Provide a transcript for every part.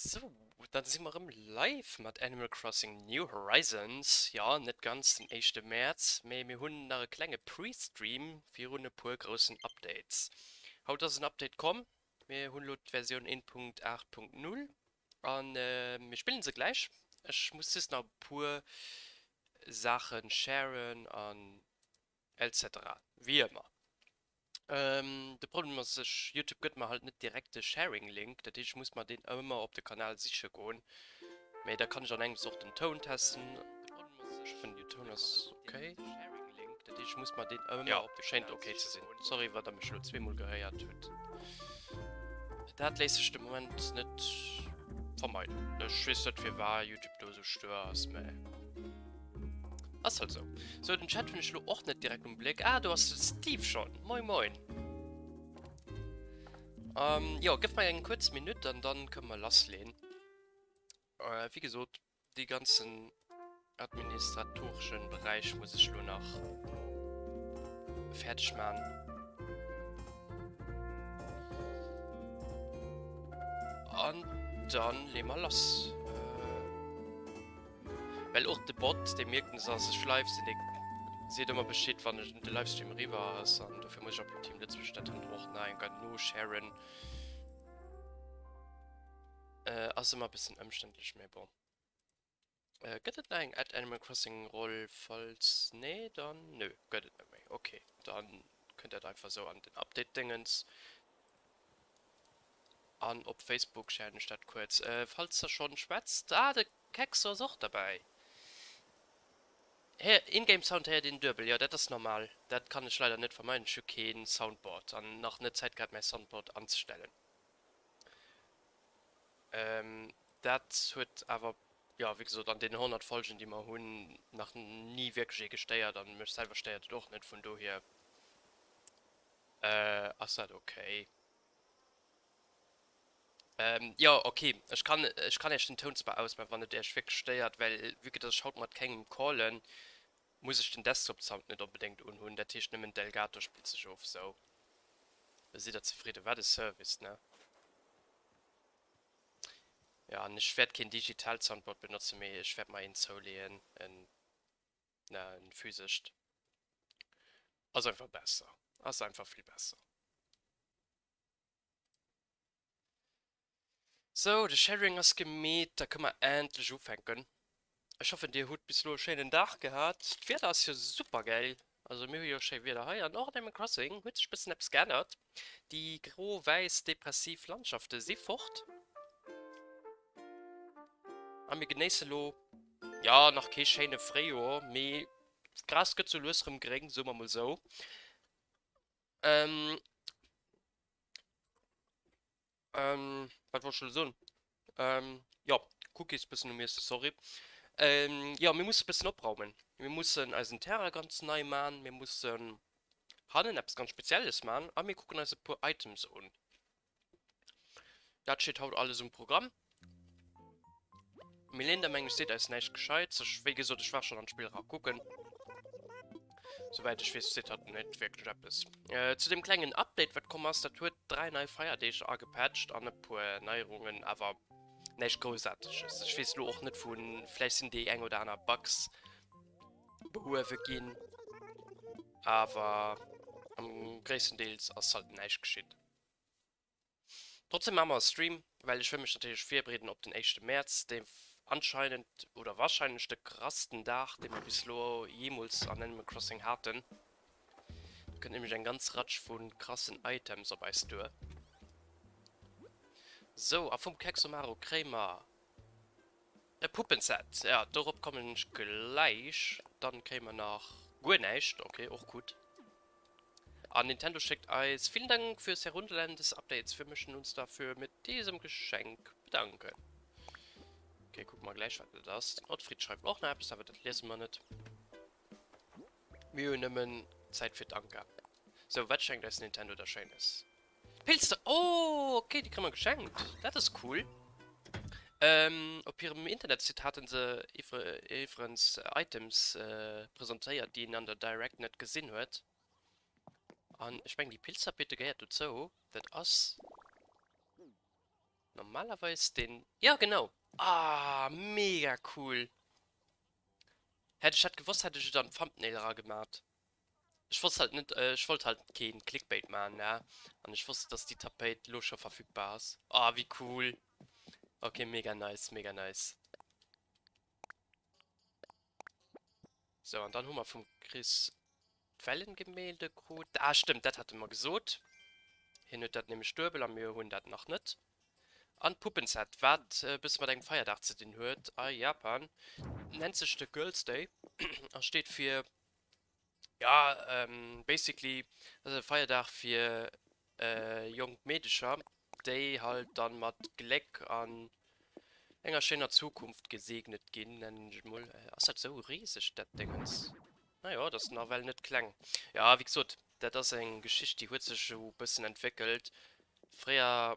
Sou, dann si mer erëm live mat Animal Crossing New Horizons. Jo, net ganz den éischte Mäerz, mee mir hunn nach e klenge Pre-Stream virun e puer groussen Updates. Haut ass en Update komm, mir hunn elo d'Versioun 1.8.0 an mir spillen se gläich. Ech muss just nach e puer Saache sharen an etc. Wéi ëmmer. De Problem ass, ech, Youtube gëtt mer halt net direkt de Sharing Link, dat heescht ech muss mer deen ëmmer op de Kanal siche goen. Mee da kann ech an engems och den Toun testen. Ech hoffen den Toun ass ok. Jo, schéint ok ze sinn. Sorry wann der mech elo zweemol gehéiert hutt. Dat léisst sech de Moment net vermeiden. Ech weess net firwar Youtube do esou stuer ass, mä. Ass halt sou. Sou, den Chat hunn ech lo och net direkt um Bléck. Ah, do ass de Steve schon. Moin, moin. Ähm, jo, gëff mer eng kuerz Minutt an dann kënne mer lassleen. Äh, wéi gesot, dee ganzen administratoreschen Beräich muss ech lo nach fäerdeg man. An dann lee mer lass. Well och de Bot, dee mierkt dass ass ech live sinn, dee seet ëmmer Bescheed wann de Livestream eriwwer ass an dofir muss ech op Team Lëtzebuerg dat dann och nach eng Kéier nosharen. Ass ëmmer e bëssen ëmständlech, mee bon. Gëtt et nach eng Add Animal Crossing Roll? Falls nee, dann nö, gëtt et net méi. Ok, dann kënnt dat einfach esou an den Update-Déngens. An op Facebook sharen ech dat kuerz. Falls der schonn schwätzt, ah de Kekso ass och derbäi. Hä, In-Game Sound héiert een duebel, jo dat ass normal, dat kann ech leider net vermeiden, ech hu keen Soundboard an nach net Zäit gehat mäi Soundboard anzestellen. Dat huet awer, jo wéi gesot an deenen 100 Folgen déi mer hunn nach ni wierklech ee gestéiert an mech selwer stéiert et och net, vun dohier ass dat ok. Ähm, jo, ok. Ech kann, ech kann Iech den Toun zwar ausmaachen, wann et Iech wierklech stéiert, well vue que dass ech haut mat kengem callen, muss ech den Desktop-Sound net onbedéngt unhunn. Dat heescht, nëmmen d'Elgato spillt sech of. Sou, da sidd der zefridden. Wat e Service, ne? Jo, an ech wäert keen digitaalt Soundboard benotzen, mee ech wäert mer eent zouleeën, en, na, en physescht. Ass einfach besser. Ass einfach vill besser. Sou, de Sharing ass gemeet, da kënne mer endlech ufänken. Ech hoffen dir hutt bis elo e schéinen Dag gehat. D'Wieder ass jo super gäil, also mir hu jo schéi Wieder hei an och an Animal Crossing huet sech bëssen eppes geännert. Déi gro-wäiss depressiv Landschafte si fort a mir genéisse lo, jo nach kee schéine Fréijoer, mee d'Gras gëtt sou lues rëm gréng, soe mer mol sou. Ähm, ähm, wat wollt ech elo soen? Ähm, jo, Cookies bëssen um Iessen, sorry. Ähm, jo, mir musse bëssen opraumen. Mir mussen eisen Terrain ganz nei man, mir mussen hannen eppes ganz Spezielles man a mir kucken eis e puer Items un. Dat steet haut alles um Programm. Melinda meng ech seet eis näischt Gescheits. Ech, wéi gesot, ech war schonn an d'Spill era kucken. Souwäit ech weess, seet hatt net wierklech eppes. Äh, zu dem klengen Update, wat komm ass, dat huet 3 nei Feierdeeg agepatcht an e puer Neierungen, awer näischt Groussaarteges. Ech weess elo och net vu, vläicht sinn déi eng oder aner Bugs behuewe ginn, awer am gréisstendeels ass halt näischt geschitt. Trotzdem maache mer e Stream, well ech wëll mech natierlech virbereeden op den éischte Mäerz, dee anscheinend oder wahrscheinlech de krassten Dag, dee mer bis elo jeemools an Animal Crossing haten. Do kënnt nämlech eng ganz Ratsch vu krassen Items op eis duer. Sou, a vum Kexomaro kréie mer e Puppenset. Ja, dorop kommen ech gläich. Dann kréie mer nach guer näischt, ok, och gutt. An Nintendo schéckt eis Vielen Dank fürs Herunterladen des Updates, wir möchten uns dafür mit diesem Geschenk bedanken. Okay, kucke mer gläich wat dat ass. Den Ottfried schreift och nach eppes, awer dat liese mer net. Mir hunn nëmmen Zäit fir d'Anka. Sou, wat schenkt eis Nintendo da Schéines? Pilster! Oh, okay, déi kréie mer geschenkt. Dat ass cool. Ähm, op hirem Internetsite haten se iwwerens Items presentéiert, déi een an der Direct net gesinn huet. An ech mengen, déi Pilztapete gehéiert dozou. Dat ass. Normalerweis den, jo genau! Ah mega cool! Hätt ech dat gewosst hätt ech et an d'Thumbnail era gemat. Ech wosst halt net, ech wollt halt keen Clickbait man ne, an ech wosst dass déi Tapéit lo scho verfügbar ass. Ah wéi cool! Ok mega nice, mega nice. Sou an dann hu mer vum Chris d'Wellengemälde krut. Ah stëmmt, dat hat e mer gesot. Hien huet dat nämlech duebel a mir hunn dat nach net. An d'Puppenset, wat e bësse mat engem Feierdag ze dinn huet a Japan, nennt sech de Girls Day a steet fir, ja, basically ass et e Feierdag fir jonk Meedecher, déi halt dann mat Gléck an enger schéiner Zukunft gesegnet ginn, nennen ech et mol. Ass dat sou riseg dat Déngens? Najo, et ass nawell net kleng. Jo, wéi gesot, dat ass eng Geschicht, déi huet sech esou e bëssen entwéckelt. Fréier,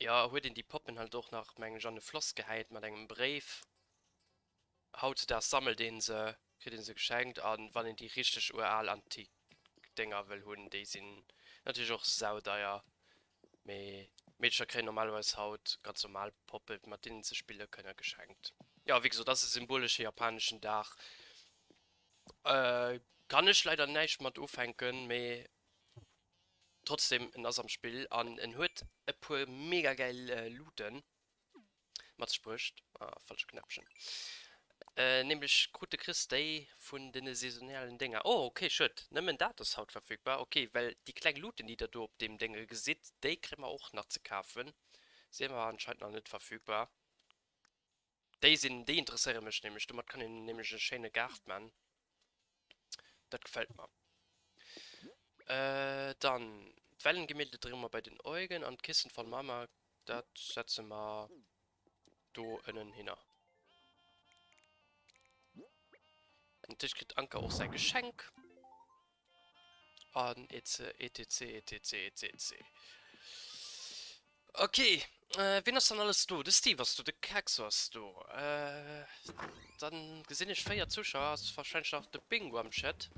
jo, huet een déi Poppen halt och nach, meng ech, an e Floss gehäit mat engem Bréif. Hautzedaags sammelt een se, kritt een se geschenkt a wann een déi richteg ural antik Dénger wëll hunn, déi sinn natierlech och saudeier. Mee Meedercher kréien normalerweis haut ganz normal Poppe mat deenen se spille kënne geschenkt. Jo, wéi gesot, ass e symbolesche japaneschen Dag. Kann ech leider näischt mat ufänken, mee trotzdem, en ass am Spill an en huet e puer mega gäil Luuten. Mat sech bruecht. Ah, falsche Knäppchen. Nämlech krut de Chris déi vun den saisonalen Dénger. Oh, ok, schued. Nëmmen dat ass haut verfügbar. Ok, well déi kleng Luuten, déi der do op deem Dénge gesitt, déi kréie mer och nach ze kafen. Si awer anscheinend nach net verfügbar. Déi sinn, déi interesséiere mech nämlech. Domat kann een nämlech e schéine Gaart man. Dat gefält mer. Dann d'Wellengemälde dréie mer bei den Eugen an d'Kissen von Mama Dat setze mer do ënnen hinner. Natierlech kritt d'Anka och säi Geschenk. An etc etc etc etc. Ok, wien ass dann alles do? De Steve ass do, de Kekso ass do. Dann gesinn ech 4 Zuschauer, ass wahrscheinlech nach de Bingo am Chat.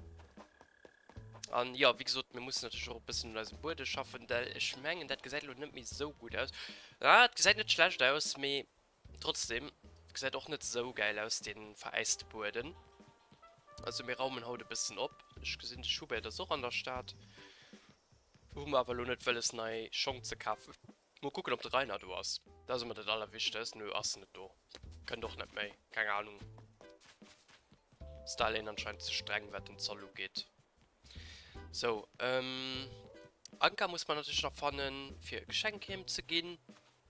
An jo, wéi gesot, mir mussen natierlech och e bëssen un eisem Buede schaffen, well ech mengen, dat gesäit elo net méi esou gutt aus. Ah, et gesäit net schlecht aus, mee trotzdem, et gesäit och net esou gäil aus, dee veräiste Bueden. Also mir raumen haut e bëssen op. Ech gesinn, de Schubert ass och an der Stad. Hu mer awer elo net wëlles, nei Schong ze kafen. Mol kucken op de Rainer do ass. Dat ass ëmmer dat allerwichtegst. Nö, ass net do. Kënnt och net méi. Keng Ahnung. Stalin anscheinend ze streng wat den Zoll ugeet. Sou, ähm, Anka muss man natierlech nach fannen fir e Geschenk heem ze ginn.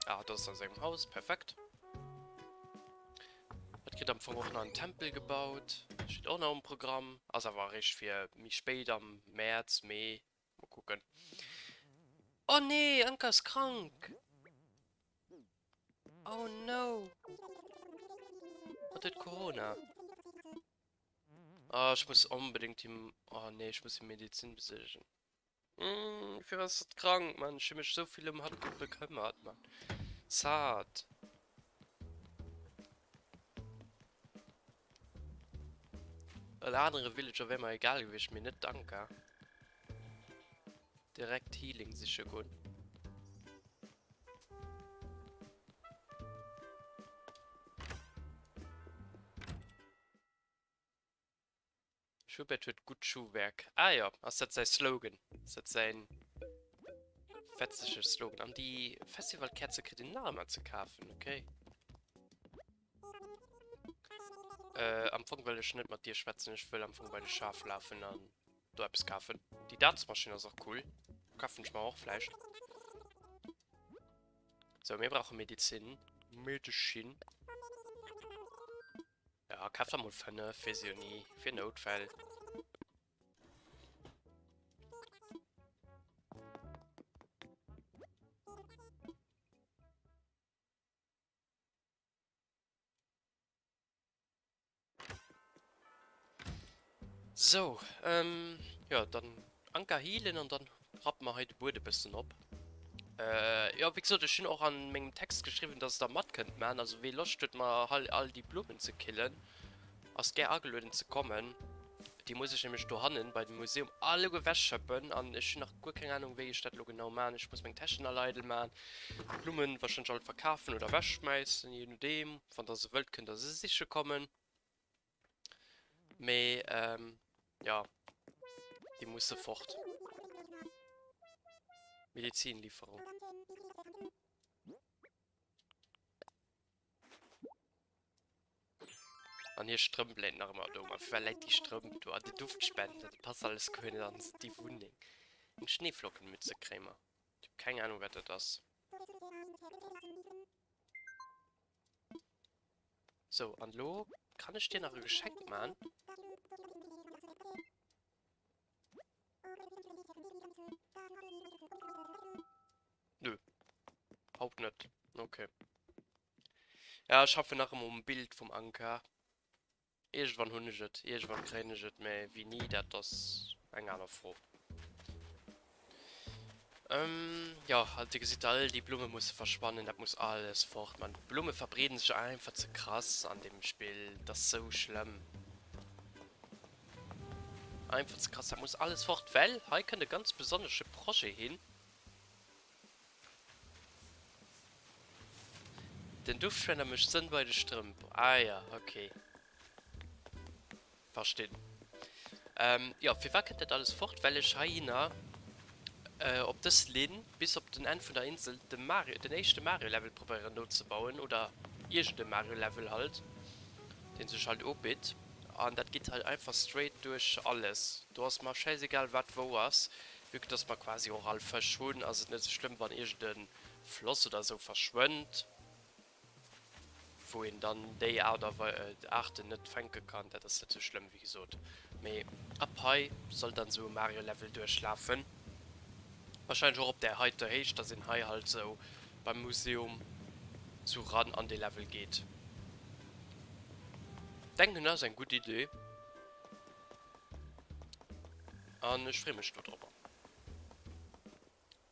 Ah, dat ass an sengem Haus. Perfekt. Et kritt am Fong och nach en Tempel gebaut. Steet och nach um Programm. Ass awer eréischt fir méi spéit am Mäerz, Mee. Mol kucken. Oh nee, Anka ass krank. Oh no. Hat huet Corona. Ah, ech muss onbedéngt him... Oh nee, ech muss him Medizin besuergen. Mm, firwat ass hatt krank, Mann? Ech hu mech esou vill ëm hatt bekëmmert, Mann. Sad. All anere Villager wär mer egal gewiescht, mee net d'Anka. Direkt Healing siche goen. Schubert huet gutt Schuhwerk. Ah jo, ass dat säi Slogan? Ass dat säin fetzege Slogan? An déi Festivalkäerze kritt een nach ëmmer ze kafen, okay. Äh, am Fong wëll ech net mat dir schwätzen, ech wëll am Fong bei de Schaf lafen an do eppes kafen. Déi Dartsmaschinn ass och cool, kafen ech mer och vläicht. Sou, mir brauche Medizin. Medeschin. Ja, kaf der mol 5, weess jo ni, fir Noutfäll. Sou, ähm, jo, dann Anker healen an dann rappe mer hei de Bued e bëssen op. Äh, jo, wéi gesot, ech hunn och an mengem Text geschriwwen, dass der mat kënnt man. Also wee Loscht huet, mer hei all déi Blummen ze killen, ass gär agelueden ze kommen. Déi muss ech nämlech dohannen bei dem Museum alleguer wechschëppen an ech hunn nach guer keng Ahnung wéi ech dat elo genau man. Ech muss meng Täschen all eidel man, d'Blummen wahrscheinlech all verkafen oder wechschmäissen, je nodeem. Wann der se wëllt kënnt der se siche kommen. Mee jo, déi musse fort. Medizinlieferung. An hir Strëmp läit nach ëmmer do. Ma firwat läit déi Strëmp do? An de Duftspender, dat passt alles guer net an déi Wunneng. Eng Schneeflockenmütze kréie mer. Ech hu keng Ahnung, wat dat ass. Sou, an elo kann ech dir nach e Geschenk man. Nö. Haut net. Okay. Ja, ech schaffen nach ëmmer um Bild vum Anka. Iergendwann hunn ech et, iergendwann kréien ech et, mä wéini, dat ass eng aner Fro. Jo, also dir gesitt, all déi Blumme musse verschwannen, dat muss alles fort, man. D'Blumme verbreeden sech einfach ze krass an deem Spill, dat ass sou schlëmm. Einfach ze krass, dat muss alles fort, well hei kënnt e ganz besonnesche Projet hin. Den Duftspender mécht Sënn bei de Strëmp. Ah ja, ok. Verstinn. Ähm, jo, firwat kënnt dat alles fort? Well ech heihinner op dës Linn bis op den Enn vun der Insel de Mario, den éischte Mario-Level probéieren nozebauen oder iergend e Mario-Level halt, dee sech halt ubitt. An dat geet halt einfach straight duerch alles. Do ass mer schäisegal wat wou ass. Vue que dass mer quasi och all Fësch hunn, ass et net esou schlëmm wann iergend e Floss oder esou verschwënnt, wou een dann déi Aart a Aarten net fänke kann. Dat ass net esou schlëmm wéi gesot. Mee ab hei soll dann esou e Mario Level duerchlafen. Wahrscheinlech och op där heiter Héicht, dass een hei halt esou beim Museum esou ran an dee Level geet. Denken ass eng gutt Idee. An ech freeë mech do drobber.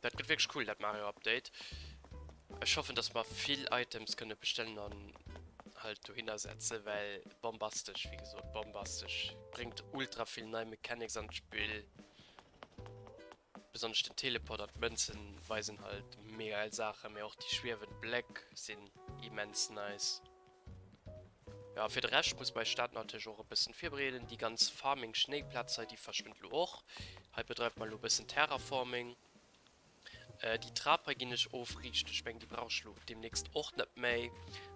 Dat gëtt wierklech cool, dat Mario Update. Ech hoffen, dass mer vill Items kënne bestellen an halt dohinner setzen, well bombastesch, wéi gesot, bombastesch. Bréngt ultra vill nei Mechanics an d'Spill. Besonnesch den Teleport an d'Mënzen weisen halt mega geil Saachen, mee och déi schwiewend Bléck sinn immens nice. Jo, fir de Rescht muss mer eis Stad natierlech och e bëssen virbereeden. Déi ganz Farming-Schnéiplaz hei, déi verschwënnt elo och. Hei bedreift mer elo e bëssen Terraforming. Déi Trap hei ginn ech ofriichten. Ech mengen, déi brauch ech elo deemnächst och net méi.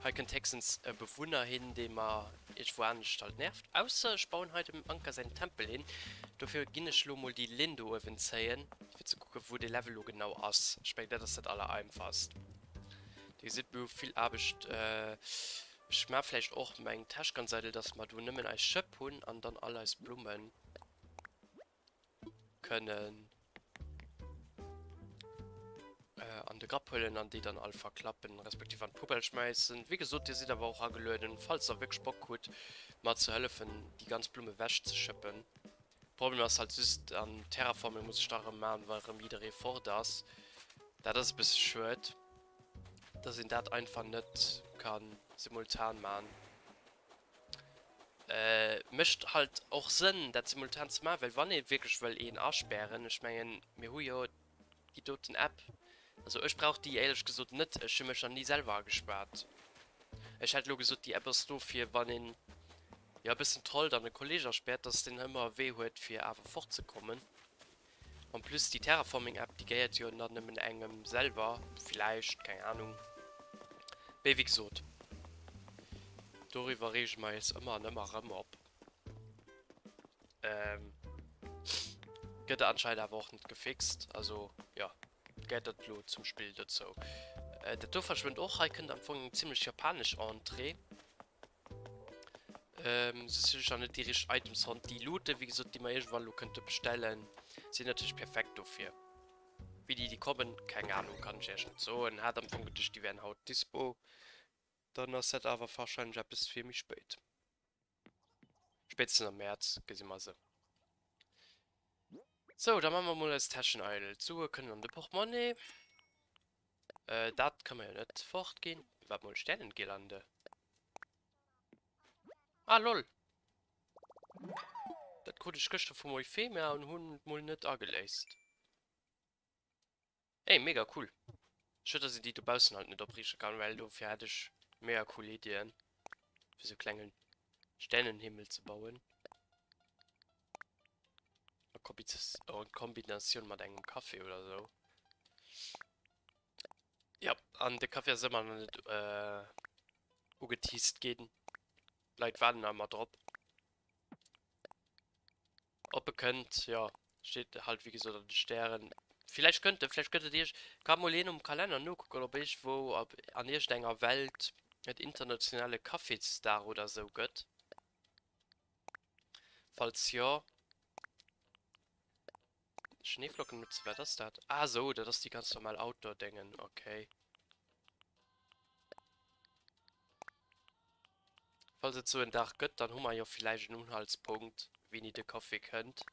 Hei kënnt héchstens e Bewunner hin, dee mer iergendwou anescht halt nervt. Ausser ech bauen hei dem Anker säin Tempel hin. Dofir ginn ech elo mol déi Linn do uewen zéien, fir ze kucken, wou dee Level elo genau ass. Ech mengen, dat ass dat Allereinfachst. Dir gesitt, mir hu vill Aarbecht. Ech maa vläicht och meng Täsch ganz eidel, dass mer do nëmmen eis Schëpp hunn an dann all eis Blummen kënnen an de Grapp huelen an déi dann all verklappen, respektiv an d'Poubelle schmäissen. Wéi gesot, dir sidd awer och agelueden, falls der wierklech Bock hutt, mer ze hëllefen, déi ganz Blumme wechzeschëppen. Problem ass halt just, an Terraforming muss ech da erëm maan, well erëm jidderee fort ass. Dat ass e bësse schued, dass een dat einfach net kann simultan maan. Mécht halt och Sënn dat simultan ze maan, well wann ee wierklech wëll een aspären, ech mengen mir hu jo déi doten App, also ech brauch déi éierlech gesot net, ech hu mech nach ni selwer agespaart. Ech hätt elo gesot déi App ass do fir wann een jo e bëssen trollt an e Kolleg aspäert, dass deen ëmmer e Wee huet fir awer fort ze kommen. En plus déi Terraforming App déi gehéiert jo dann nëmmen engem selwer, villäicht, keng Ahnung. Mee wéi gesot, doriwwer reege mer eis ëmmer an ëmmer erëm op. Gëtt anscheinend awer och net gefixt, also jo, gehéiert dat elo zum Spill dozou. Dat do verschwënnt och, hei kënnt am Fong eng zimlech japanesch Entrée. Ähm, soss hunn ech nach net déi richteg Items fonnt. Déi Looten, wéi gesot, déi mer iergendwann elo kënnte bestellen, sinn natierlech perfekt dofir. Wéi déi déi kommen, keng Ahnung, kann ech iech net soen. Hat am Fong geduecht, déi wären haut dispo. Dann ass dat awer warscheinlech eppes fir méi spéit. Spéitstens am Mäerz gesi mer se. Sou, da maache mer mol eis Täschen eidel. D'Sue kënnen an de Portemonnaie. Äh, dat kann mer jo net fortginn. Wat mol Sternengirlande? Ah, lol. Dat krut ech gëschter vum Euphemia an hunn et mol net ageléist. Ey, mega cool. Schued dass een déi dobaussen halt net opriichte kann, well dofir hätt ech mega cool Iddien fir sou klengen Sternenhimmel ze bauen. A Kombinatioun mat engem Café oder sou. Ja, an de Café ass ëmmer nach net ugeteased ginn. D'Leit waarden nach ëmmer drop. Ob e kënnt, jo, steet halt wéi gesot an de Stären. Villäicht kënnt e, vläicht gëtt et ierg, ka mol een um Kalenner nokucken, ob iergendwou op an iergendenger Welt et internationale Cafésdag oder sou gëtt. Falls jo. Schneeflockenmütze, wat ass dat? Ah sou, dat ass déi ganz normal Outdoor-Déngen, okay. Falls et sou en Dag gëtt, dann hu mer jo villäicht en Unhaltspunkt, wéini de Café kënnt.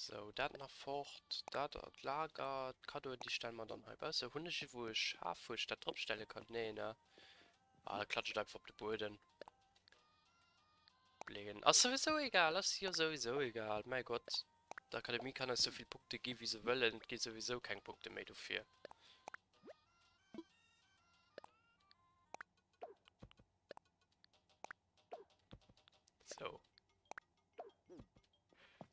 Sou, dat nach fort, dat an d'Lager, d'Kaddoen, déi stelle mer dann hei bausse. Hunn ech iergendwou e Schaf, wou ech dat dropstelle kann? Nee, ne? Ah, da klatscht et einfach op de Bueden. Bléien. Ass souwisou egal, ass jo souwisou egal, mäi Gott. D'Akademie kann eis souvill Punkte gi wéi se wëllen, et gi souwisou keng Punkte méi dofir. Sou.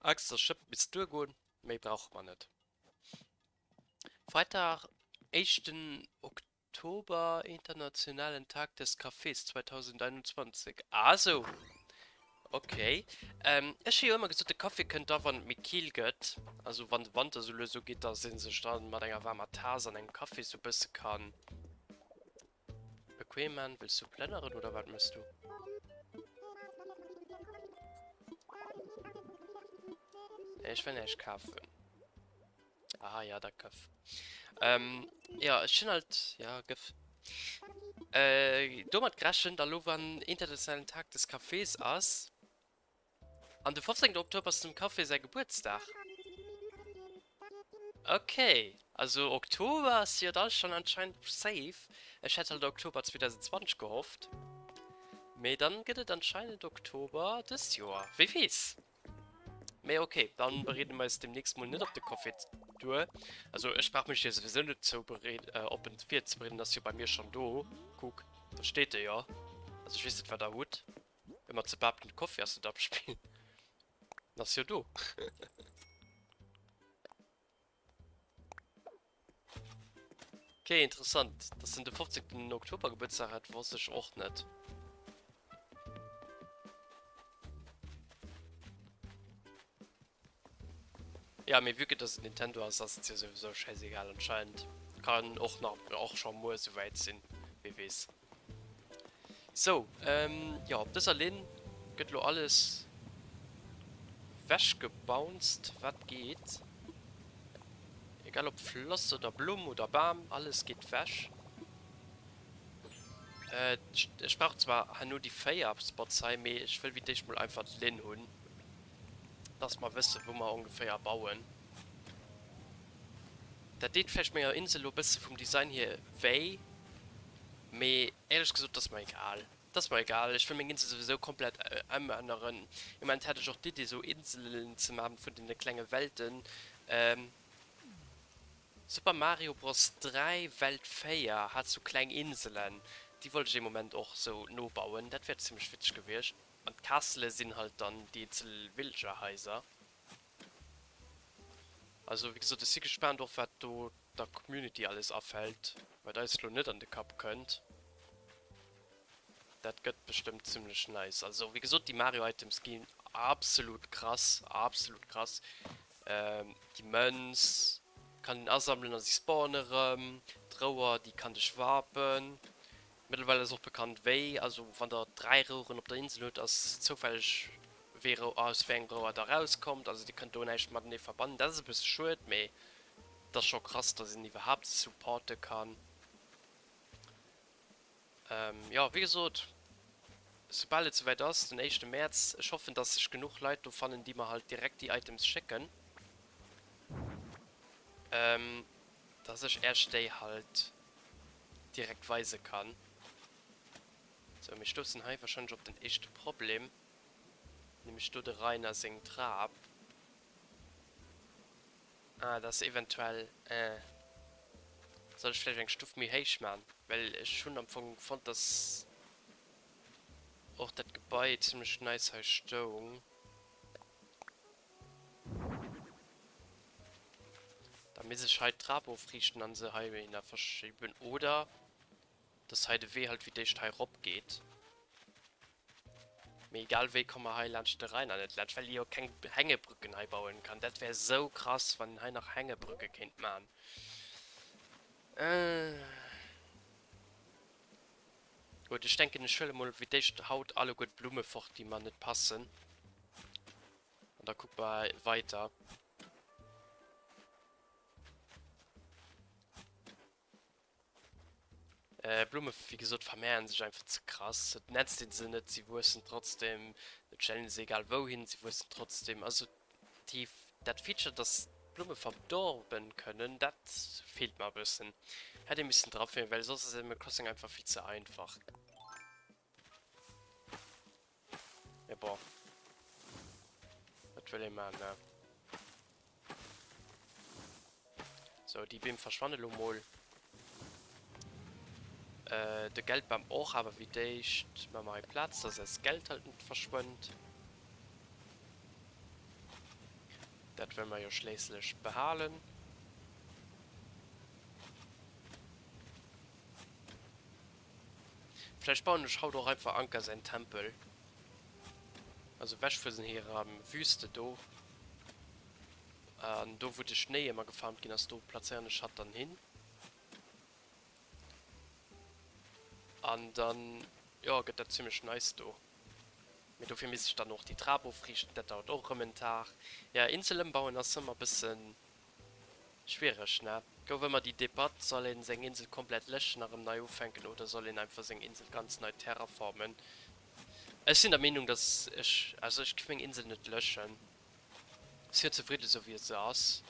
Axt a Schëpp misst duergoen, méi brauche mer net. Freitag, éischten Oktober. Oktober, Internationalen Tag des Cafés 2021. Ah sou, ok. Ech hu jo ëmmer gesot, de Café kënnt da wann et méi kill gëtt, also wann de Wanter sou lues ugeet, dass ee sech dann mat enger waarmer Taass an engem Café sou bësse kann bequem man. Wëlls du plënneren oder wat mëss du? Nee, ech wëll näischt kafen. Ah ja, dat gëff. Ähm, ja, ech hunn halt, ja, gëff. Äh, domat gerechent, elo wann internationalen Tag des Cafés ass, an de 15. Oktober ass dem Café säi Gebuertsdag. Okay, also Oktober ass jo da schonn anscheinend safe. Ech hätt halt Oktober 2020 gehofft. Mee dann gëtt et anscheinend Oktober dëst Joer. Wie weess? Mee ok, dann bereeden mer eis demnächst mol net op de Coffee duer. Also ech brauch mech jo souwisou net zoubereed op en virzebereeden, ass jo bei mir schon do. Kuck, do steet e jo. Also ech weess net wat der hutt, ëmmer ze behaapten de Coffee ass net am Spill. En ass jo do. Ok, interessant, dass en de 15. Oktober Gebuertsdag hat, wosst ech och net. Ja, mee vue que dass et Nintendo ass, ass et jo souwisou schäisegal anscheinend. Kann och nach, och scho muer souwäit sinn, wie weess. Sou, jo, op dëser Linn gëtt elo alles wechgebounced, wat geet. Egal ob Floss oder Blumm oder Bam, alles geet wech. Ech brauch zwar herno déi 4 Spots hei, mee ech wëll wéi d'éischt mol einfach d'Linn hunn, dass mer wëssen, wou mer ongeféier bauen. Dat deet vläicht menger Insel elo bësse vum Design hier wéi, mee éierlech gesot, 't ass mer egal. 't ass mer egal, ech wëll meng Insel souwisou komplett emänneren. Im Moment hat ech och d'Idee sou Inselen ze maachen vun deene klenge Welten. Super Mario Bros 3 Welt 4 hat sou kleng Inselen, déi wollt ech ee Moment och sou nobauen, dat wär zimmlech witzeg gewiescht. An d'Castele sinn halt dann déi eenzel Villagerhaiser. Also wéi gesot, ech si gespaant och wat do der Community alles afält, wat eis elo net an de Kapp kënnt. Dat gëtt bestëmmt zimlech nice. Also wéi gesot, déi Mario Items ginn absolut krass, absolut krass. Déi Mënz kann een asammelen a si spawnen erëm. D'Rouer déi kann dech warpen. Mëttlerweil ass och bekannt wéi, also wann der 3 Roueren op der Insel hutt, ass zoufälleg wéi Rouer aus wéi engem Rouer der rauskommt, also dir kënnt do näischt matenee verbannen. Dat ass e bësse schued, mee et ass scho krass, dass een iwwerhaapt se supporte kann. Jo, wéi gesot, soubal et souwäit ass, den éischte Mäerz, ech hoffen, dass sech genuch Leit do fannen, déi mer halt direkt déi Items schécken, dass ech äerch déi halt direkt weise kann. Sou, mir stoussen hei wahrscheinlech op den éischte Problem, nämlech do de Rainer seng Trap. Ah, dat ass eventuell, eh, soll ech vläicht eng Stuff méi héich man, well ech hunn am Fong fonnt, dass och dat Gebai zimlech nice hei stoung. Da misst ech hei d'Trap ofriichten an se heihinner verschiben, oder dass hei de Wee halt fir d'éischt hei rop geet. Mee egal wéi komme mer hei laanscht de Rhein an net laanscht, well ee jo keng Hängebrücken hei bauen kann. Dat wär sou krass, wann een hei nach Hängebrücke kéint man. Gutt, ech denken ech huele mol fir d'éischt haut alleguer d'Blumme fort, déi mer net passen. An da kucke mer weiter. Blumme wéi gesot vermehren sech einfach ze krass. Et netzt een se net, si wuessen trotzdem. Et stellt een se egal wou hin, si wuessen trotzdem. Also déi dat Feature dass d'Blumme verdorben kënnen, dat feelt mer e bëssen. Hätt ee missen drafügen, well soss ass Animal Crossing einfach vill ze einfach. Mee bon, wat wëll ee man, ne? Sou, déi Beem verschwanne lo mol. Äh, de Geldbam och, awer wéi d'éischt maache mer hei Plaz, dass eist Geld halt net verschwënnt. Dat wëlle mer jo schléisslech behalen. Vläicht bauen ech haut och einfach Anker säin Tempel. Also ewech vu hirer Wüste do. An do wou de Schnéi ëmmer gefarmt ginn ass, do plazéieren ech hatt dann hin. An dann, jo, gëtt dat zimlech nice do. Mee dofir misst ech dann och déi Trap ofriichten, dat dauert och erëm en Tag. Ja, Insel ëmbauen ass ëmmer bëssen Schwiereg, ne? Gouf ëmmer déi Debatt, soll een seng Insel komplett läschen a rëm nei ufänken oder soll een einfach seng Insel ganz nei terraformen? Ech sinn der Meenung, dass ech, also ech giff meng Insel net löschen. Ech sinn zefridden esou wéi se ass.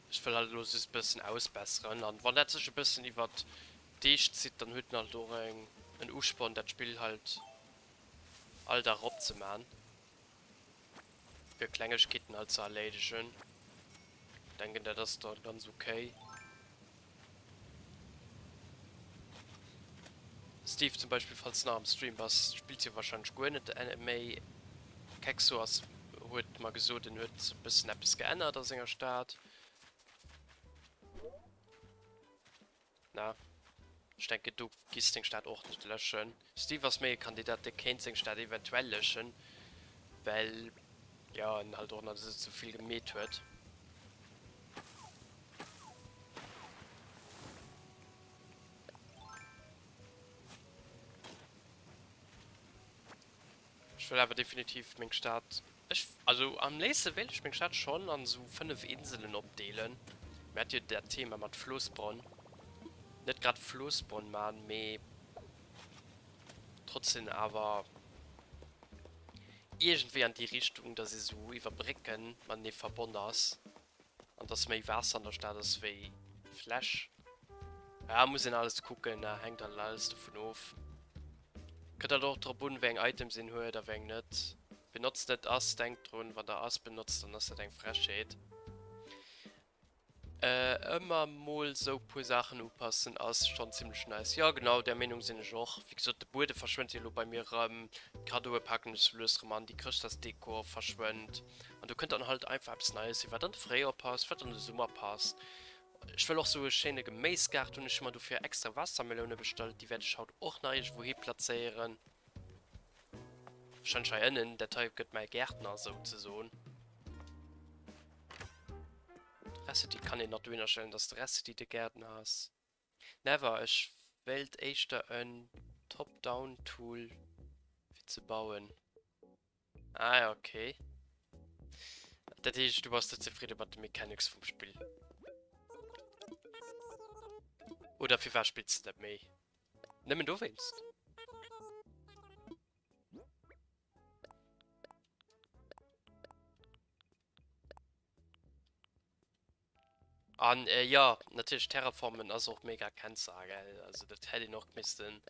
Ech wëll halt elo just e bëssen ausbesseren an wann dat sech e bëssen iwwert Deeg zitt, dann huet en halt och eng en Usporn dat Spill halt all Dag eropzeman. Fir Klengegkeeten halt ze erléidegen. Denken dat ass dann ganz ok. Steve zum Beispill, falls de nach am Stream bass, spills jo wahrscheinlech guer net méi. Kekso ass huet mer gesot en huet bëssen eppes geännert a senger Stad. Na, ech denken du giss deng Stad och net löschen. Steve ass méi e Kandidat dee kéint seng Stad eventuell löschen, well jo en halt och nach net esou vill gemeet huet. Ech wëll awer definitiv meng Stad, ech, also am léifste wéilt ech meng Stad schonn an esou 5 Inselen opdeelen. Mir hat jo dat Thema mat Flossbronn. Net grad Flossbronn man, mee trotzdem awer iergendwéi an déi Richtung, dass ee sou iwwer Brécken matenee verbonn ass an dass méi Waasser an der Stad ass wéi Fläch. Ja, muss een alles kucken, hänkt halt alles dovun of. Kënnt halt och drop un wéi eng Items een huet a wéi eng net. Benotzt net Ass, denkt drun wann der Ass benotzt dann ass dat eng Frechheet. Ëmmer mol sou puer Saachen upassen ass schonn zimlech nice. Jo genau där Meenung sinn ech och. Wéi gesot de Buede verschwënnt jo elo bei mir erëm, d'Kaddoe paken ech sou lues erëm an, déi Chrëschtdagsdeko verschwënnt an do kënnt dann halt einfach eppes Neies hin wat an de Fréijoer passt, wat an de Summer passt. Ech wëll och sou e schéine Geméisgaart hunn. Ech hu mer dofir extra Waassermeloune bestallt. Déi wäert ech haut och nach iergendwou hi plazéieren. Wahrscheinlech hei ënnen. Dat hei gëtt mäi Gärtner souzesoen. Recipe kann een nach dohinner stellen, dass de Recipe de Gärtner ass. Never, ech wéilt éischter en Top-Down-Tool fir ze bauen. Ah ja, okay. Dat heescht, du bass net zefridde mat de Mechanics vum Spill? Oder firwat spills de net méi? Nëmmen dowéinst? An jo, natierlech Terraformen ass och mega Cancer, gell? Also dat hätt een och missten.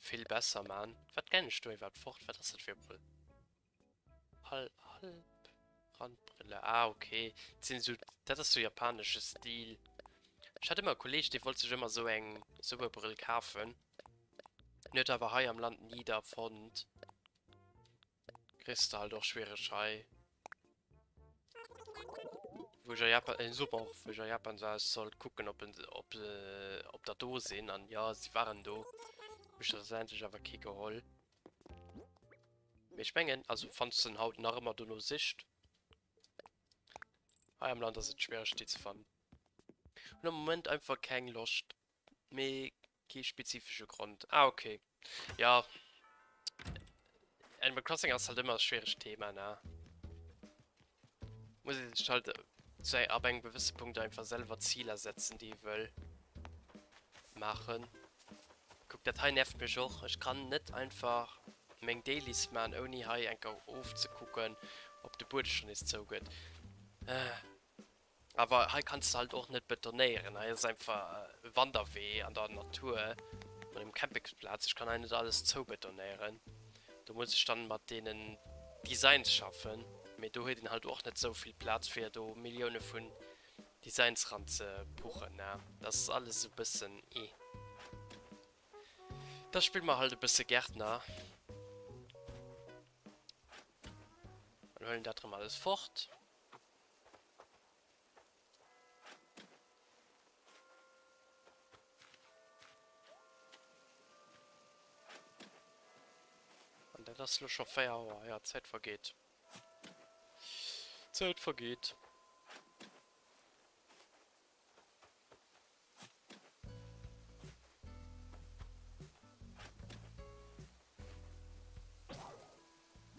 Vill besser man. Wat gein ech do iwwerhaapt fort? Wat ass dat fir e Brëll? Hal Halbrandbrille. Ah ok, dat sinn esou, dat ass sou japanesche Stil. Ech hat ëmmer e Kolleg, dee wollt sech ëmmer sou eng sou e Brëll kafen. En huet awer hei am Land ni der fonnt. Kriss de halt och schwiereg hei. Wou ech a Japan, äh, super och, wou ech a Japan war, ech sollt kucken, ob, ob, ob der do sinn. An ja, si waren do. Hu ech schlussendlech awer kee geholl. Mee ech mengen, also wann s de haut nach ëmmer dono sicht, hei am Land ass et schwiereg déi ze fannen. Hunn am Moment einfach keng Loscht, mee kee spezifesche Grond. Ah okay, ja Animal Crossing ass halt ëmmer e schwieregt Thema ne. Muss ee sech halt zu ab engem gewësse Punkt einfach selwer Ziler setzen déi ee wëll maachen. Kuck dat hei nervt mech och, ech kann net einfach meng Dailies maan ouni hei enker ofzekucken ob de Buedem schon nees zou gëtt. Awer hei kanns de halt och net betonéieren, hei ass einfach e Wanderwee an der Natur mat engem Campingsplaz, ech kann hei net alles zoubetonéieren, do muss ech dann mat deenen Designs schaffen, mee do huet een halt och net esou vill Plaz fir do Millioune vun Designs ran ze puchen, ne? Dat ass alles esou e bëssen eh. Da spille mer halt e bësse Gärtner an huelen dat erëm alles fort. An dat ass lo scho 4 Auer. Ja, d'Zäit vergeet. D'Zäit vergeet.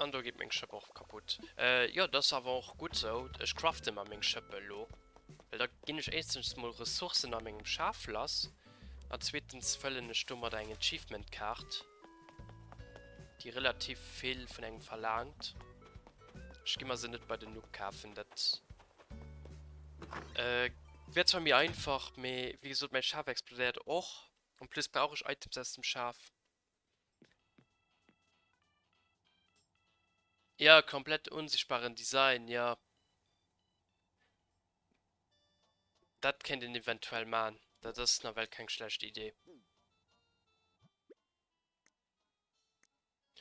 An do geet meng Schëpp och kaputt. Äh, jo, dat ass awer och gutt sou. Ech crafte mer meng Schëpp elo. Well da ginn ech éischtens mol Ressourcen a mengem Schaf lass. An zweetens fëllen ech domadder eng Achievement-Kaart, déi relativ vill vun engem verlaangt. Ech gi mer se net bei den Noob kafen, dat äh, wär zwar méi einfach, mee wéi gesot, mäi Schaf explodéiert och. En plus brauch ech Items aus dem Schaf. Ja, komplett unsichtbaren Design, ja. Dat kéint een eventuell man. Dat ass nawell keng schlecht Idee.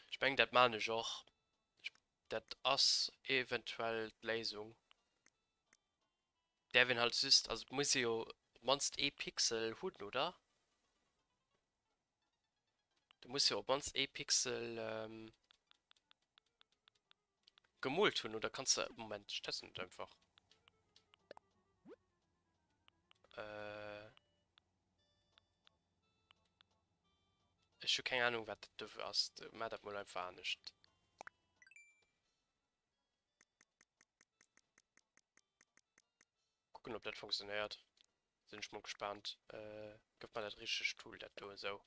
Ech mengen dat man ech och. Dat ass eventuell d'Léisung. Däerf een halt just, also et muss ee jo op d'mannst ee Pixel hunn, oder? Du muss jo op d'mannst ee Pixel gemoolt hunn, oder kanns de, Moment, ech testen et einfach. Äh, ech hu keng Ahnung, wat dat do ass. Maach dat mol einfach anescht. Kucken ob dat funktionéiert. Sinn ech mol gespaant. Äh, gëff mer dat richtegt Tool, dat do esou.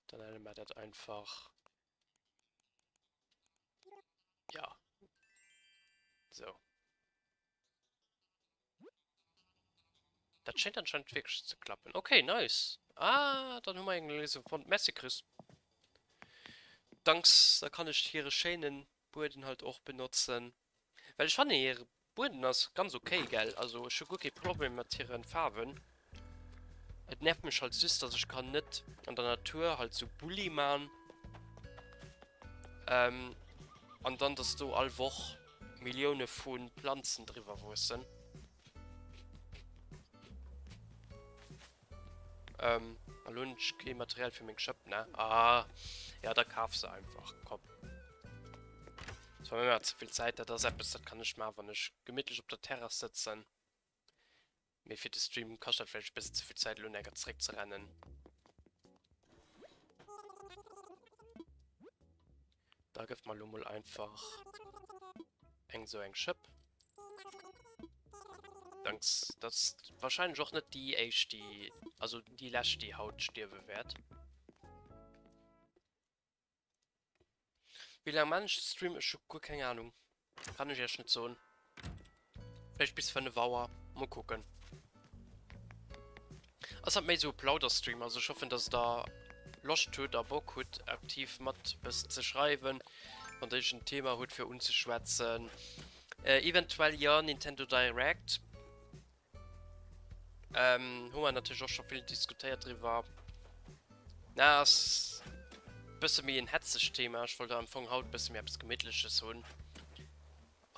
Dann nenne mer dat einfach. Ja. So. Dat schéngt anscheinend wierklech ze klappen. Okay, nice. Ah, dann hu mer eng Léisung fonnt. Merci, Chris. Danks, da kann ech hire schéinen Bueden halt och benotzen. Well ech fannen hire Bueden ass ganz okay, gell? Also ech hu guer kee Problem mat hiren Faarwen. Et nervt mech halt just, dass ech kann net an der Natur halt sou Bulli man. Ähm, an dann, dass do all Woch Millioune vu Planzen driwwer wuessen. Ähm, a lo hunn ech kee Material fir meng Schëpp, ne? Ah, ja, da kaf se einfach, komm. Das war mir immer ze vill Zäit, dat ass eppes, dat kann ech maachen, wann ech gemittlech op der Terrass sëtzen. Mee fir de Stream kascht dat vläicht e bëssen ze vill Zäit, elo enker zeréck ze rennen. Da gëff mer elo mol einfach eng sou eng Schëpp. Danks, dat ass wahrscheinlech och net déi éischt, déi, also déi lescht, déi haut stierwe wäert. Wéi laang maan ech de Stream? Ech hu guer keng Ahnung. Kann ech iech net soen. Vläicht bis 5 Auer. Mol kucken. Ass dat méi sou e Plauderstream, also ech hoffen dass der Loscht hutt a Bock hutt aktiv mat bëssen ze schreiwen, wann der iergend en Thema hutt fir unzeschwätzen. Eventuell jo Nintendo Direct hu mer natierlech och scho vill diskutéiert driwwer. Na ass bësse méi en hetzegt Thema, ech wollt am Fong haut bësse méi eppes Gemittleches hunn.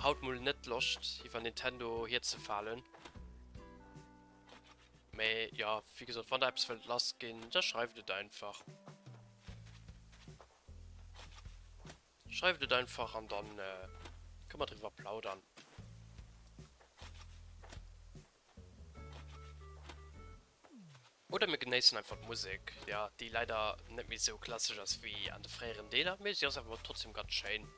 Haut mol net Loscht iwwer Nintendo hierzefalen. Mee jo, wéi gesot, wann der eppes wëllt lass ginn, da schreift et einfach. Schreift et einfach an dann kënne mer driwwer plaudern. Oder mir genéissen einfach d'Musek, jo, déi leider net méi sou klassesch ass wéi an de fréieren Deeler, mee si ass awer trotzdem ganz schéin.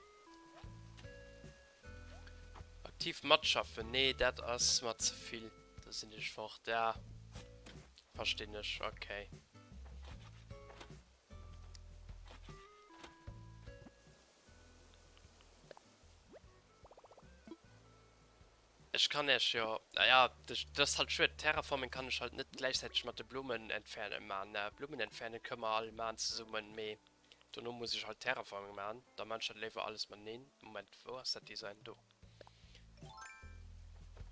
Aktiv matschaffen, nee dat ass mer ze vill, da sinn ech fort, ja verstinn ech, okay. Ech kann Äech jo, naja, dat ass halt schued, Terraforming kann ech halt net gläichzäiteg mat de Blummen entfernen man. Blummen entfernen kënne mer all man zesummen, mee dono muss ech halt Terraforming man, da man ech dat léiwer alles mateneen. Moment, wou ass dat Design? Do.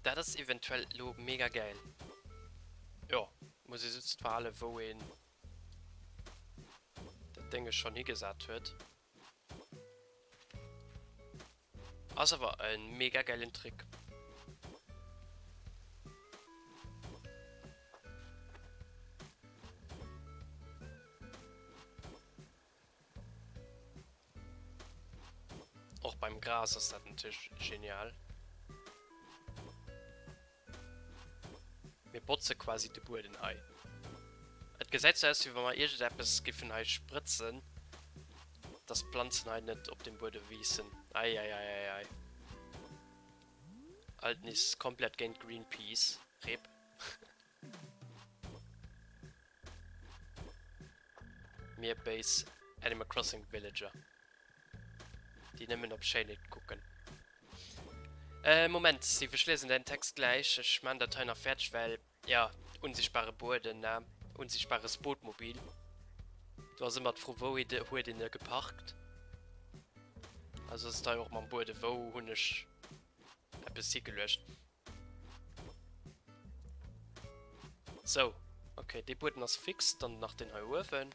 Dat ass eventuell lo mega gäil. Jo, muss ee just verhalen, wou een dat Dénge schonn higesat huet. Ass awer en mega geilen Trick. Och beim Gras ass dat natierlech genial. Mir botze quasi de Bueden hei. Et gesäit sou aus wéi wa mer iergendeppes giffen hei sprëtzen, dass d'Planzen hei net op dem Buede wiissen. Eieieiei. Alt nees komplett géint Greenpeace. Rip. Mir béis Animal Crossing Villager. Déi nëmmen op Schéinheet kucken. Äh, Moment, Steve, ech liesen däin Text gläich. Ech maan dat hei nach fäerdeg, well, ja, unsichtbare Bueden, ne? Unsichtbares Bootmobil. Do ass ëmmer d'Fro, wou huet een e geparkt? Also ass et hei och mam Bueden, wou hunn ech eppes higeluecht? Sou, okay, dee Bueden ass fix, dann nach deen hei uewen.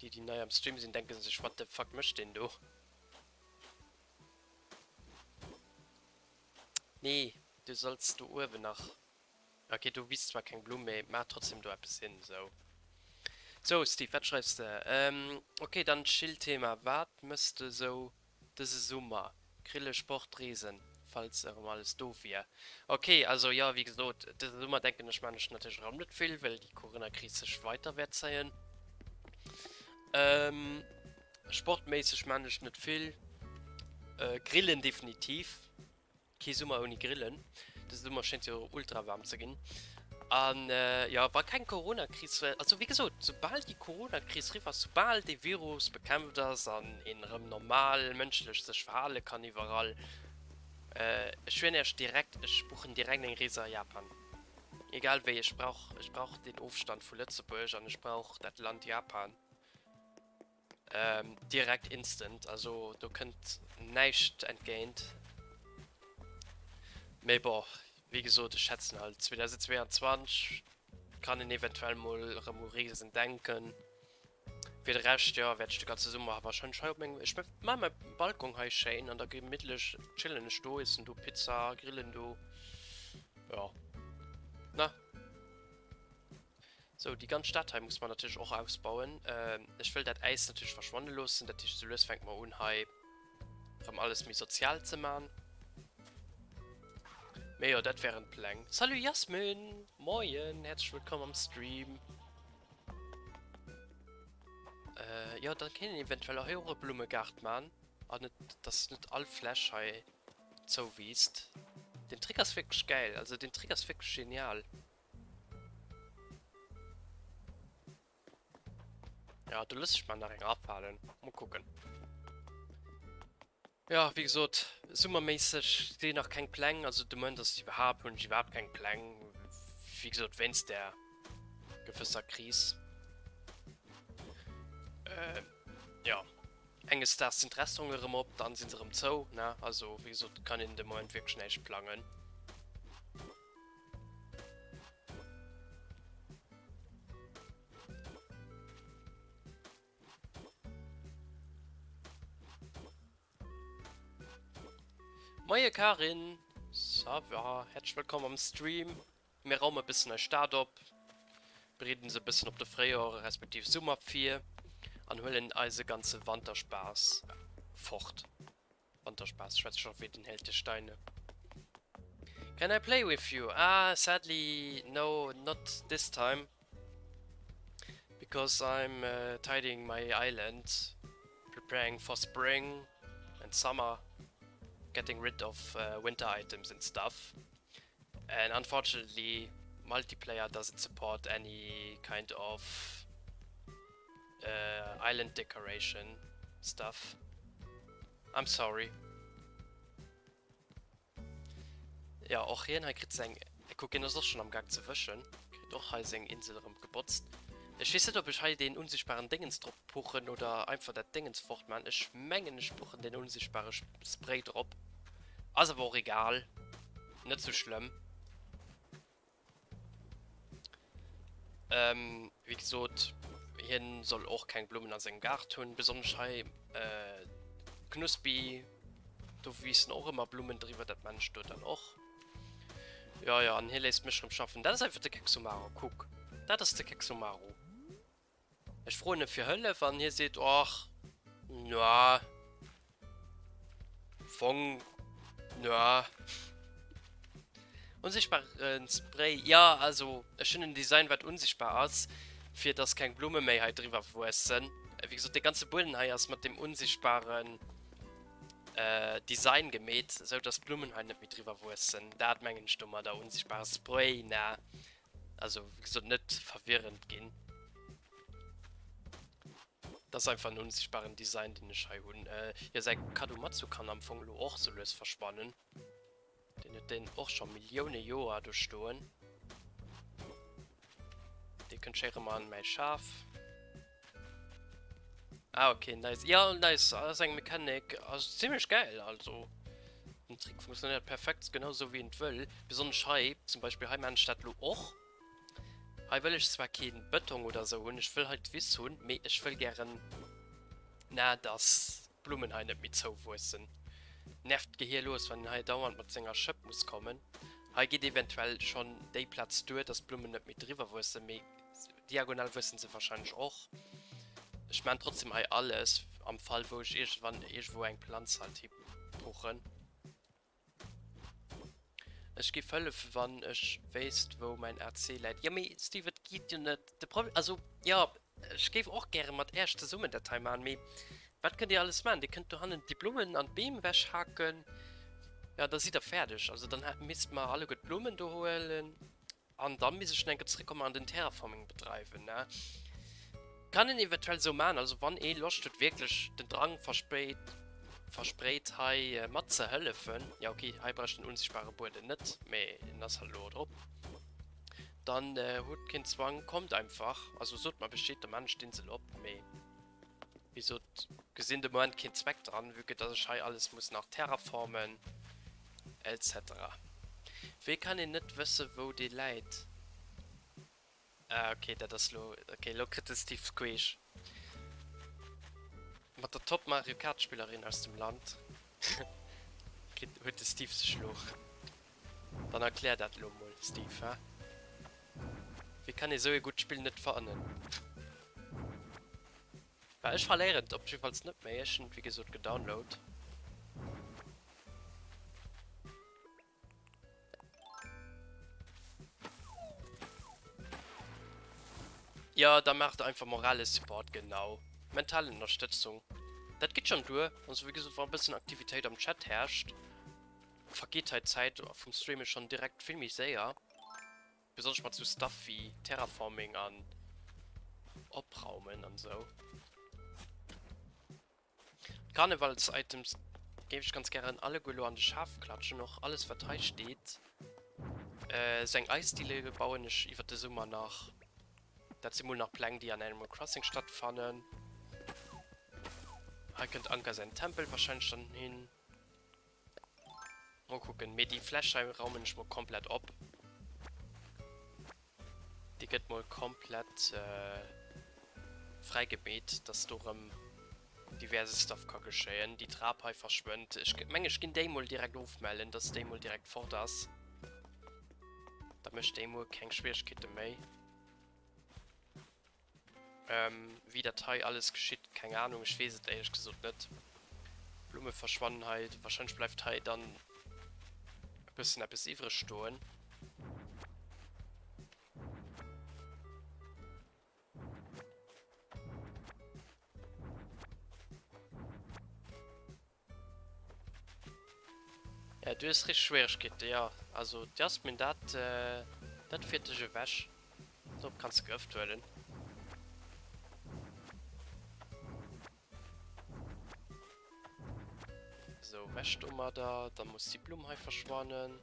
Déi déi nei am Stream sinn denken sech what the fuck mécht deen do? Nee, du solls do uewen nach. Ok, do wiisst zwar keng Blumm, mee maach trotzdem do eppes hin. Sou. Sou Steve, wat schreifs de? Ok, dann chill Thema, wat mëss de sou Dëse Summer, Grille, Sport, Reesen, falls erëm alles do wier. Ok, also jo, wéi gesot, dëse Summer denken ech maan ech natierlech erëm net vill, well déi Coronakris sech weider wäert zéien. Sportméisseg maan ech net vill, Grillen definitiv. Kee Summer ouni Grillen. Dëse Summer schéngt jo ultra waarm ze ginn. An jo, wa keng Corona-Kris wär, also wéi gesot, soubal déi Corona-Kris eriwwer ass, soubal dee Virus bekämpft ass an een erëm normal mënschlech sech verhale kann iwwerall, ech schwieren iech direkt, ech buchen direkt eng Rees a Japan. Egal wéi, ech brauch, ech brauch deen Ofstand vu Lëtzebuerg an ech brauch dat Land Japan. Direkt instant, also do kënnt näischt entgéint. Mee bon, wéi gesot, ech schätzen halt 2022 kann een eventuell mol erëm u Reesen denken. Fir de Rescht, jo, wäert ech de ganze Summer warscheinlech hei op mengem, ech maache mäi Balcon hei schéin an da gemittlech chillen ech do, iessen do Pizza, grillen do, jo, ne? Sou, déi ganz Stad hei muss mer natierlech och ausbauen. Ech wëll dat Äis natierlech verschwanne loossen. Dat heescht, sou lues fänke mer un, hei erëm alles méi sozial ze man. Mee jo, dat wären d'Pläng. Salut Jasmin! Moien! Häerzlech wëllkomm am Stream! Jo, da kéint een eventuell hei och e Blummegaart man. An net, dass net all Fläch hei zouwiisst. Den Trick ass wierklech gäil. Also den Trick ass wierklech genial. Ja, do loosse ech mer nach eng afalen. Mol kucken. Jo, wéi gesot, summerméisseg sinn nach keng Pläng, also de Moment ass iwwerhaapt, hunn ech iwwerhaapt keng Pläng, wéi gesot, wéinst där gewësser Kris. Jo, enges Daags sinn d'Restauranten erëm op, dann si se erëm zou, ne? Also, wéi gesot, kann een de Moment wierklech näischt plangen. Moie Karin, ça va? Häerzlech wëllkomm am Stream. Mir raume bëssen eis Stad op, bereeden se bëssen op de Fréijoer respektiv Summer vir an huelen eise ganze Wanterspaass fort. Wanterspaass, schwätze scho wéi den Held der Steine. Can I play with you? Ah, sadly no, not this time. Because I'm uh, tidying my island, preparing for spring and summer, getting rid of uh, winter items and stuff. And unfortunately, multiplayer doesn't support any kind of uh, island decoration stuff. I'm sorry. Ja, och hien hei kritt seng... Kuck, hien ass och schon am Gang ze wëschen. Kritt och hei seng Insel erëm gebotzt. Ech weess net, ob ech hei deen unsichtbaren Déngens drop puchen oder einfach dat Déngens fort man. Ech mengen, ech puchen deen unsichtbare Spray drop. Ass awer och egal. Net sou schlëmm. Ähm, wéi gesot, hien soll och keng Blummen a sengem Gaart hunn. Besonnesch hei äh, Knuspi, do wiissen och ëmmer Blummen driwwer, dat man ech do dann och. Ja, ja, an hie léisst mech rëm schaffen. Dat ass einfach de Kexomaro, kuck. Dat ass de Kexomaro. Ech froen e fir Hëllef an hie seet, Och, na, Fong, na. Unsichtbaren Spray, jo, also ech hunn en Design wat unsichtbar ass, fir dass keng Blumme méi hei driwwer wuessen. Wéi gesot, dee ganze Bueden hei ass mat deem unsichtbaren Design gemeet, esou dass d'Blummen hei net méi driwwer wuessen. Dat mengen ech domadder, unsichtbare Spray, na. Also wéi gesot net verwirrend ginn. Dat ass einfach en unsichtbaren Design deen ech hei hunn. Äh, jo säi Kadomatsu kann am Fong elo och sou lues verschwannen. Deen huet deen och scho Millioune Joer do stoen. Dee kënnt schéi rëm an mäi Schaf. Ah okay, nice. Ja, nice. Ass eng Mechanik. Ass ziemlech geil, also. Den Trick funktioniert perfekt, genau sou wéi een et wëll. Besonnesch hei, zum Beispill hei maan ech dat lo och. Hei wëll ech zwar keen Bëtong oder sou hunn, ech wëll hei d'Wiss hunn, mee ech wëll gären, na, dass d'Blummen hei net méi zouwuessen. Nervt d'Gehier lues, wann een hei dauernd mat senger Schëpp muss kommen. Hei geet eventuell schonn déi Plaz duer, dass d'Blummen net méi driwwer wuessen, mee Diagonal wuessen se wahrscheinlech och. Ech maan trotzdem hei alles am Fall wou ech iergendwann iergendwou eng Planz halt hipuchen. Ech giff hëllefen wann ech wéisst wou mäin AC läit. Jo mee Steve et geet jo net. De Problem, also jo ech géif och gären mat äerch zesummen dat hei maan, mee wat kënnt dir alles maan? Dir kënnt dohannen déi Blummen an d'Beem ewech haken, jo da sidd der fäerdeg. Also dann misst mer alleguer d'Blummen do huelen. An dann misst ech nach eng Kéier zréckkommen an den Terraforming bedreiwen, ne? Kann een eventuell sou maan, also wann ee Loscht huet wierklech den Drang verspéit verspréit hei mat ze hëllefen, ja ok hei brauch den unsichtbare Bueden net, mee en ass halt elo drop, dann hutt keen Zwang, kommt einfach, also sot mer Bescheed, da maan ech d'Insel op, mee wéi sot gesinn de Moment keen Zweck dran, vue que dass ech hei alles muss nach terraformen etc. Wéi kann een net wësse wou dee läit? Ah ok, dat ass lo, ok lo kritt de Steve d'Queesch mat der Top Mario Kart Spillerin aus dem Land kritt huet de Steve sech lo. Dann erklär dat lo mol Steve, hä? Wéi kann ee sou ee gutt Spill net fannen? Well ech verléieren et op jiddefalls net méi, ech hunn et wéi gesot gedownload. Jo, da maacht einfach moralesch Support, genau. Mental Ënnerstëtzung, dat geet schonn duer. Also wéi gesot, wa e bëssen Aktivitéit am Chat herrscht, vergeet hei d'Zäit vum Streame schonn direkt vill méi séier. Besonnesch mat sou Stuff wéi Terraforming an Opraumen an sou. D'Karnevals-Items. Géif ech ganz gären alleguer elo an de Schaf klatschen, och alles wat hei steet. Sou eng Eisdille bauen ech iwwert de Summer nach. Dat si mol nach Pläng déi an Animal Crossing stattfannen. Hei kënnt Anker säin Tempel wahrscheinlech dann hin. Mol kucken, mee déi Fläch hei raumen ech mol komplett op. Déi gëtt mol komplett fräigemeet, dass do rëm diverse Stuff ka geschéien. Déi Trap hei verschwënnt. Ech mengen ech ginn déi mol direkt ofmellen, dass déi mol direkt fort ass. Da mécht déi muer keng Schwieregkeete méi. Ähm, wéi dat hei alles geschitt, keng Ahnung, ech weess et éierlech gesot net. Blumme verschwannen hei, wahrscheinlech bleift hei dann e bëssen eppes iwwreg stoen. Ja, du hues richteg Schwieregkeeten, jo. Also d'Jasmin, dat, dat fiert dech ewech. Drop kanns de Gëft huelen. Sou, ewech domadder. Dann muss déi Blumm hei verschwannen.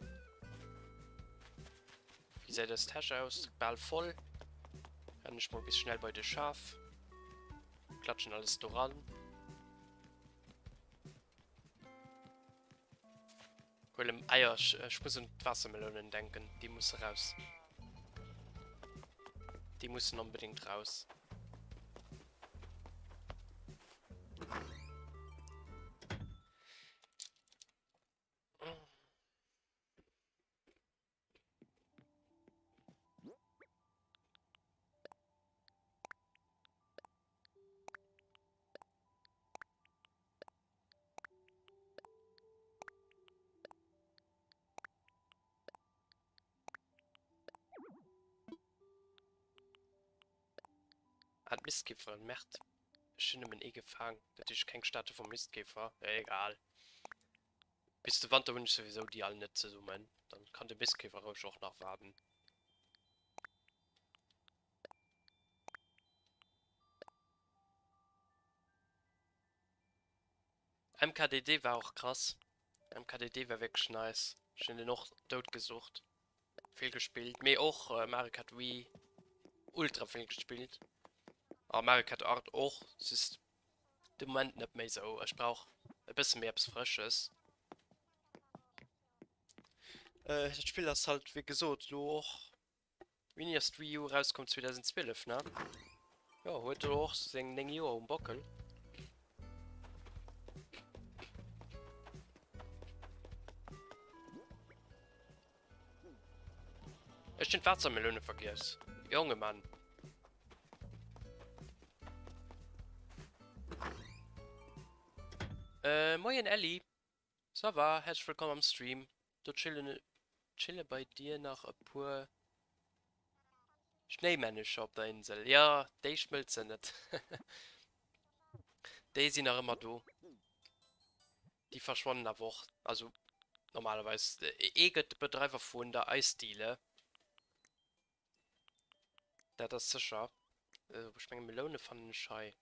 Wéi gesäit eis Täsch aus? Bal voll. Rennen ech mol bis schnell bei de Schaf. Klatschen alles doran. Huelen Eier, ech, ech muss un d'Waassermelounen denken, déi musse raus. Déi mussen onbedéngt raus. Ah, d'Mistkäferen, Merde. Ech hunn nëmmen ee gefaang. Dat heescht keng Statue vum Mistkäfer. Egal. Bis de Wanter hunn ech souwisou déi all net zesummen. Dann kann de Mistkäfer roueg och nach waarden. MKDD war och krass. MKDD war wierklech nice. Ech hunn den och dout gesucht. Vill gespillt. Mee och Mario Kart Wii ultra vill gespillt. A Mario Kart 8 och. Just de Moment net méi sou. Ech brauch e bësse méi eppes Frësches. Dat Spill ass halt wéi gesot lo och Wéini ass d'Wii U erauskomm? 2012, ne? Jo, huet elo och seng 9 Joer um Bockel. Ech hunn d'Waassermeloune vergiess. Jonge Mann. Äh, moien Elli. Ça va? Häerzlech wëllkomm am Stream. Do chillen chille bei dir nach e puer Schnéimännecher op der Insel. Jo, déi schmëlzen net. Déi sinn nach ëmmer do. Déi verschwannen awer och. Also normalerweis. Ee gëtt de Bedreiwer vun der Eisdiele. Dat ass sécher. Ech menge Meloune fannen ech hei.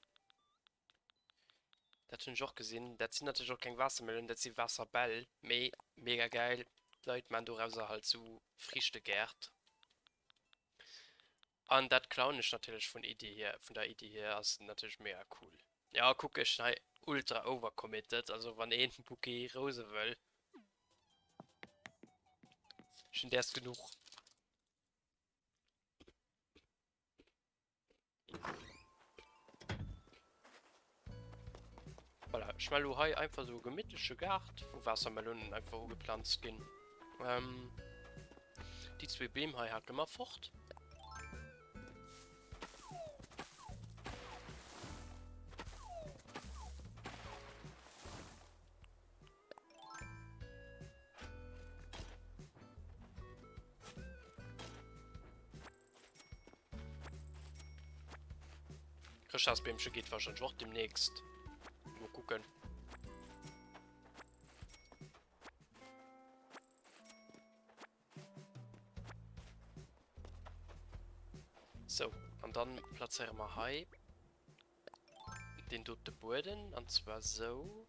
Dat hunn ech och gesinn. Dat sinn natierlech och keng Waassermelounen, dat si Waasserbäll. Mee mega gäil. D'Leit maan dorauser halt sou Friichtegäert. An dat klauen ech natierlech vun Iddi hier, vun der Iddi hier ass natierlech mega cool. Ja kuck ech sinn hei ultra overcommitted, also wann een Bouquet Rouse wëll, ech hunn däers genuch. Voilà, ech mell lo hei einfach sou e gemittleche Gaart, wou Waassermelounen einfach ugeplanzt ginn. Ähm, déi zwee Beem hei hake mer fort. Chrëschtdagsbeemche geet wahrscheinlech och demnächst. Mol kucken. So, an dann plazéiere mer hei den dote Bueden, an zwar sou.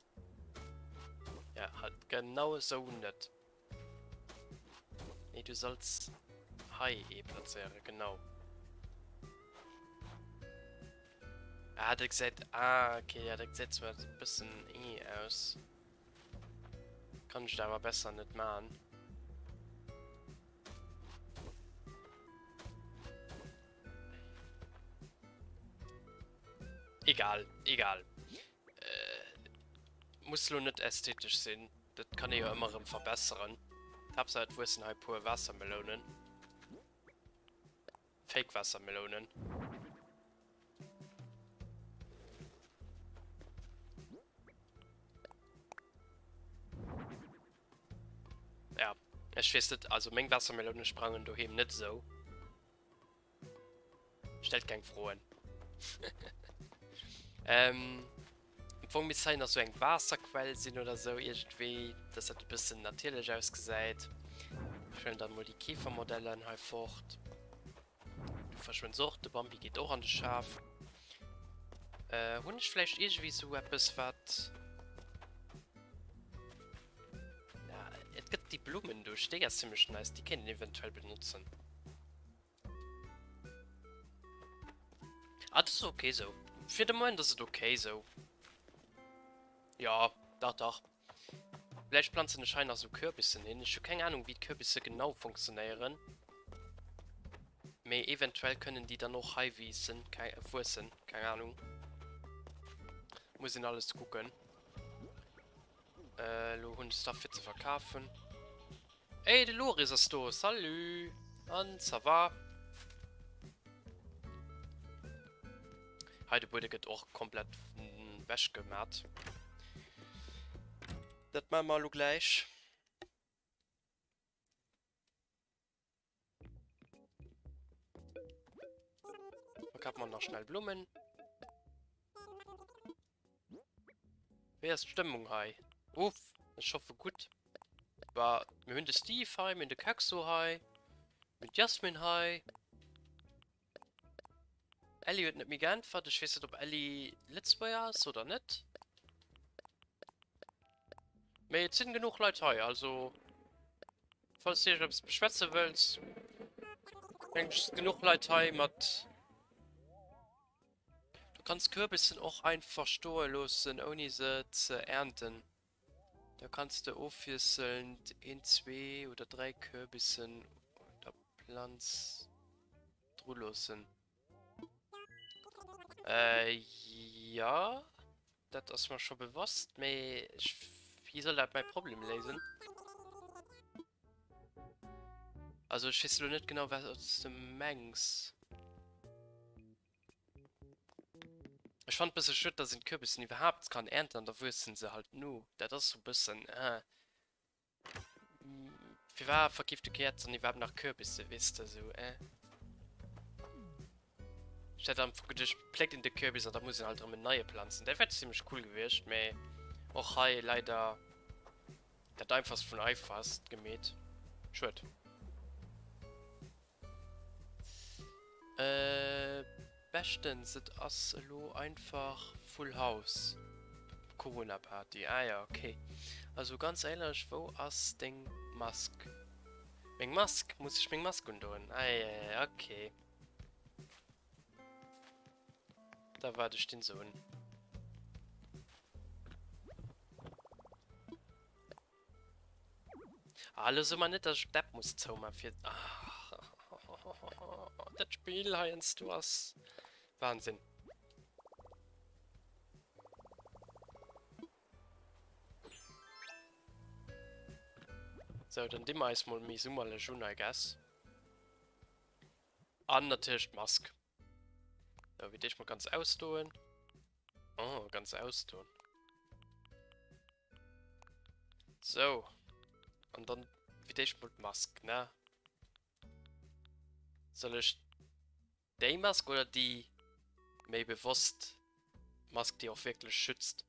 Ja, halt genau esou net. Nee, du solls hei ee plazéieren, genau. Ah, dat gesäit... Ah, okay, ja, dat gesäit zwar e bëssen eh aus. Kann ech awer besser net man. Egal, egal. Äh, muss lo net ästhetesch sinn. Dat kann ee jo ëmmer erëm verbesseren. Haaptsaach et wuessen hei puer Waassermelounen. Fake Waassermelounen. Ja, ech weess net, also meng Waassermeloune sprangen doheem net esou. Stellt keng Froen. ähm, am Fong misst hei nach so eng Waasserquell sinn oder sou iergendwéi, dass dat e bëssen natierlech ausgesäit. Ech huelen dann mol déi Käfermodellen hei fort. Du verschwënns och, de Bambi geet och an de Schaf. Äh, hunn ech vläicht iergendwéi sou eppes wat... Ja, et gëtt déi Blummen do, déi ass zimmlech nice, déi kéint een eventuell benotzen. Ah, das ist okay so. Fir de Moment ass et okay so. Ja, dach, dach. Vläicht planzen ech hei nach sou Kürbissen hin. Ech hu keng Ahnung, wéi d'Kürbisse genau funktionéieren. Mee eventuell kënnen déi dann och hei wiissen, keng, wuessen, keng Ahnung. Muss een alles kucken. Äh, lo hunn ech Stuff fir ze verkafen. Ey, de Loris ass do! Salut! An, ça va? Hei, de Buede gëtt och komplett wech gemat. Dat maache mer elo gläich. Verkaufen wir nach schnell Blumen. Wéi ass d'Stëmmung hei? Uff, ech hoffe gutt. Bah, mir hunn de Steve hei, mir hunn de Kexo hei, mir hunn d'Jasmin hei. Ellie huet net méi geäntwert. Ech weess net, ob Ellie Lëtzebuerger ass oder net. Mee et sinn genuch Leit hei, also falls dir eppes beschwätze wëllt, mengen ech genuch Leit hei mat. Du kanns Kürbissen och einfach stoe loossen ouni se ze ernten. Da kanns de ofwiesselnd een, zwee oder 3 Kürbissen un der Planz dru loossen. Äh, ja. Dat ass mer scho bewosst, mee ech, wéi soll dat mäi Problem léisen? Also ech weess elo net genau, wat s de mengs. Ech fannen et bësse schued, dass een d'Kürbissen iwwerhaapt kann ernten an da wuessen se halt no. Dat ass sou bëssen, äh. Firwat verkeeft de Käerz dann iwwerhaapt nach Kürbisse, weess de, sou, äh. Ech hätt am Fong geduecht, pléckt een de Kürbis an da muss een halt erëm en neie planzen. Dat wär zimmlech cool gewiescht, mee och hei leider dat einfachst vun einfachst gemeet. Schued. Äh, beschtens, et ass elo einfach Full House. Corona Party, ah ja, okay. Also ganz éierlech, wou ass deng Mask? Meng Mask? Muss ech meng Mask undoen? Ah ja, ja, okay. Da waart ech den se un. Ah, lo so mer net, dass ech d'App muss zouman fir... Ah, dat Spill heiansdo ass Wahnsinn. Sou, dann di mer eis mol méi summerlech un, I guess. An natierlech d'Mask. Sou, wéi d'éischt mol ganz ausdoen. Oh, ganz ausdoen. Sou. An dann wéi d'éischt mol d'Mask, ne? Soll ech déi Mask oder déi méi bewosst Mask, déi och wierklech schützt?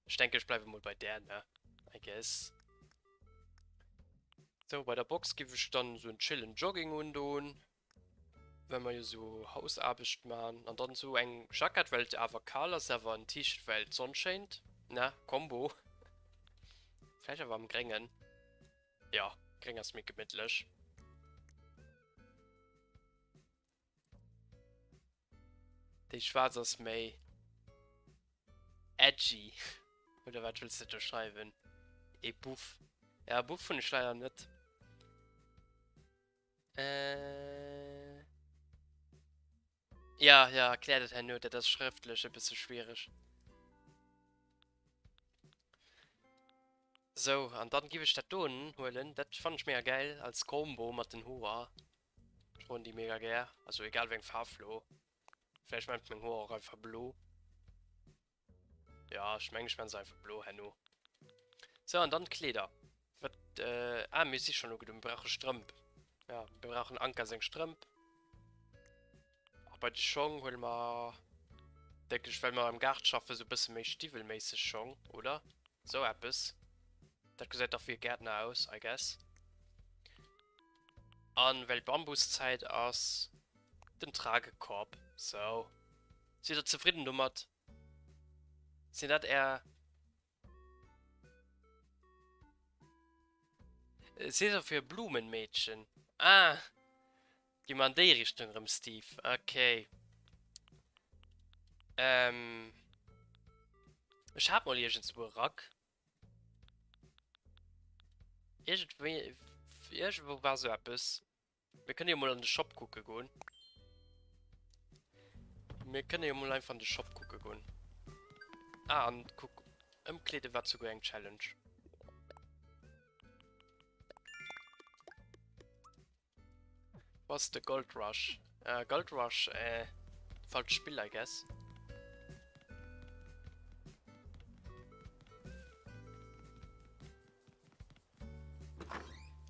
Ech denke ech bleiwe mol bei där, ne? I guess. Sou, bei der Box giff ech dann sou en chillen Jogging undoen. Well mer jo sou Hausaarbecht man. An dann sou eng Jackett well et awer kal ass, awer en T-Shirt well d'Sonn schéint. Ne? Kombo. Vläicht awer am Gréngen. Jo, gréng ass méi gemittlech. Déi schwaarz ass méi edgy. Oder wat wëlls de do schreiwen? Ee Buff. Ja, Buff hunn ech leider net. Äh. Ja, ja, erklär dat herno, dat ass schrëftlech e bësse schwiereg. Sou, an dann giff ech dat do huelen, dat fannen ech mega gäil als Combo mat den Hoer. Ech droen déi mega gär, also egal wéi eng Faarf lo. Vläicht maan ech meng Hoer och einfach blo. Ja, ech mengen ech maan se einfach blo herno. Sou, an dann d'Kleeder. Wat, äh, ah mir si schon ugedoen, mir brauche Strëmp. Ja, mir brauchen Anka seng Strëmp. A bei de Schong huele mer, denken ech, well mer am Gaart schaffen, sou e bësse méi stiwwelméisseg Schong, oder? Sou eppes. Dat gesäit dach wéi e Gäertner aus, I guess. An well Bambuszäit ass, den Tragekorb. Sou. Sidd der zefridden domat? Sinn dat är. Saison fir Blumenmädchen. Ah! Gi mer an déi Richtung erëm, Steve. Okay. Ähm. Ech hat mol iergendswou e Rack. Iergendwéi, iergendwou war sou eppes. Mir kënne jo mol an de Shop kucke goen. Mir kënne jo mol einfach an de Shop kucke goen. Ah, an kuck, ëmkleede war souguer eng Challenge. Wo ass de Gold Rush? Äh, Gold Rush, äh, falscht Spill, I guess.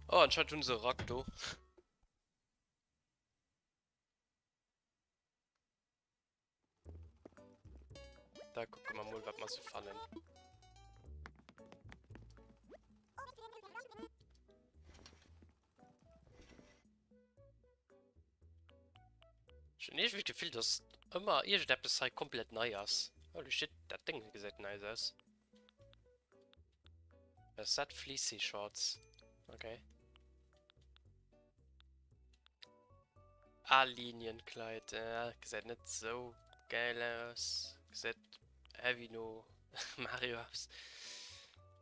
Oh, anscheinend hunn se e Rack do. Da kucke mer mol, wat mer sou fannen. Ech hunn iergendwéi d'Gefill, dass ëmmer iergendeppes hei komplett nei ass. Holy shit, dat Déng gesäit nice aus. Was ist dat? Fleecy Shorts. Okay. A-Linienkleid. Äh, gesäit net sou geil aus. Gesäit heavy no Mario aus.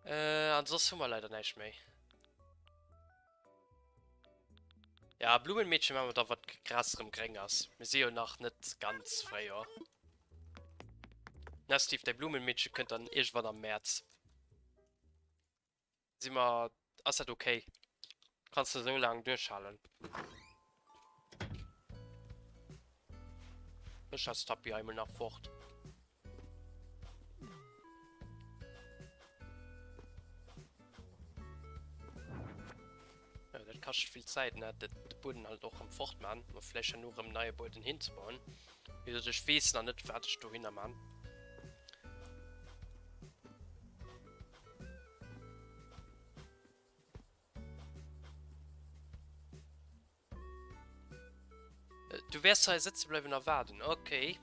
Äh, an soss hu mer leider näischt méi. Ja, Blumenmädchen maache mer da, wann d'Gras erëm gréng ass. Mir si jo nach net ganz Fréijoer. Na Steve, däi Blumenmädchen kënnt dann iergendwann am Mäerz. Si mer, ass dat ok? Kanns de esou laang duerchhalen? Ech ass Tappi einmal nach fort. Ja, dat kascht vill Zäit, ne? De Bueden halt och rëm fort man, ma vläicht herno rëm neie Bueden hinzebauen. Wéi gesot, ech weess nach net, wat ech dohinner man. Du wäers hei sëtze bleiwen a waarden. Okay.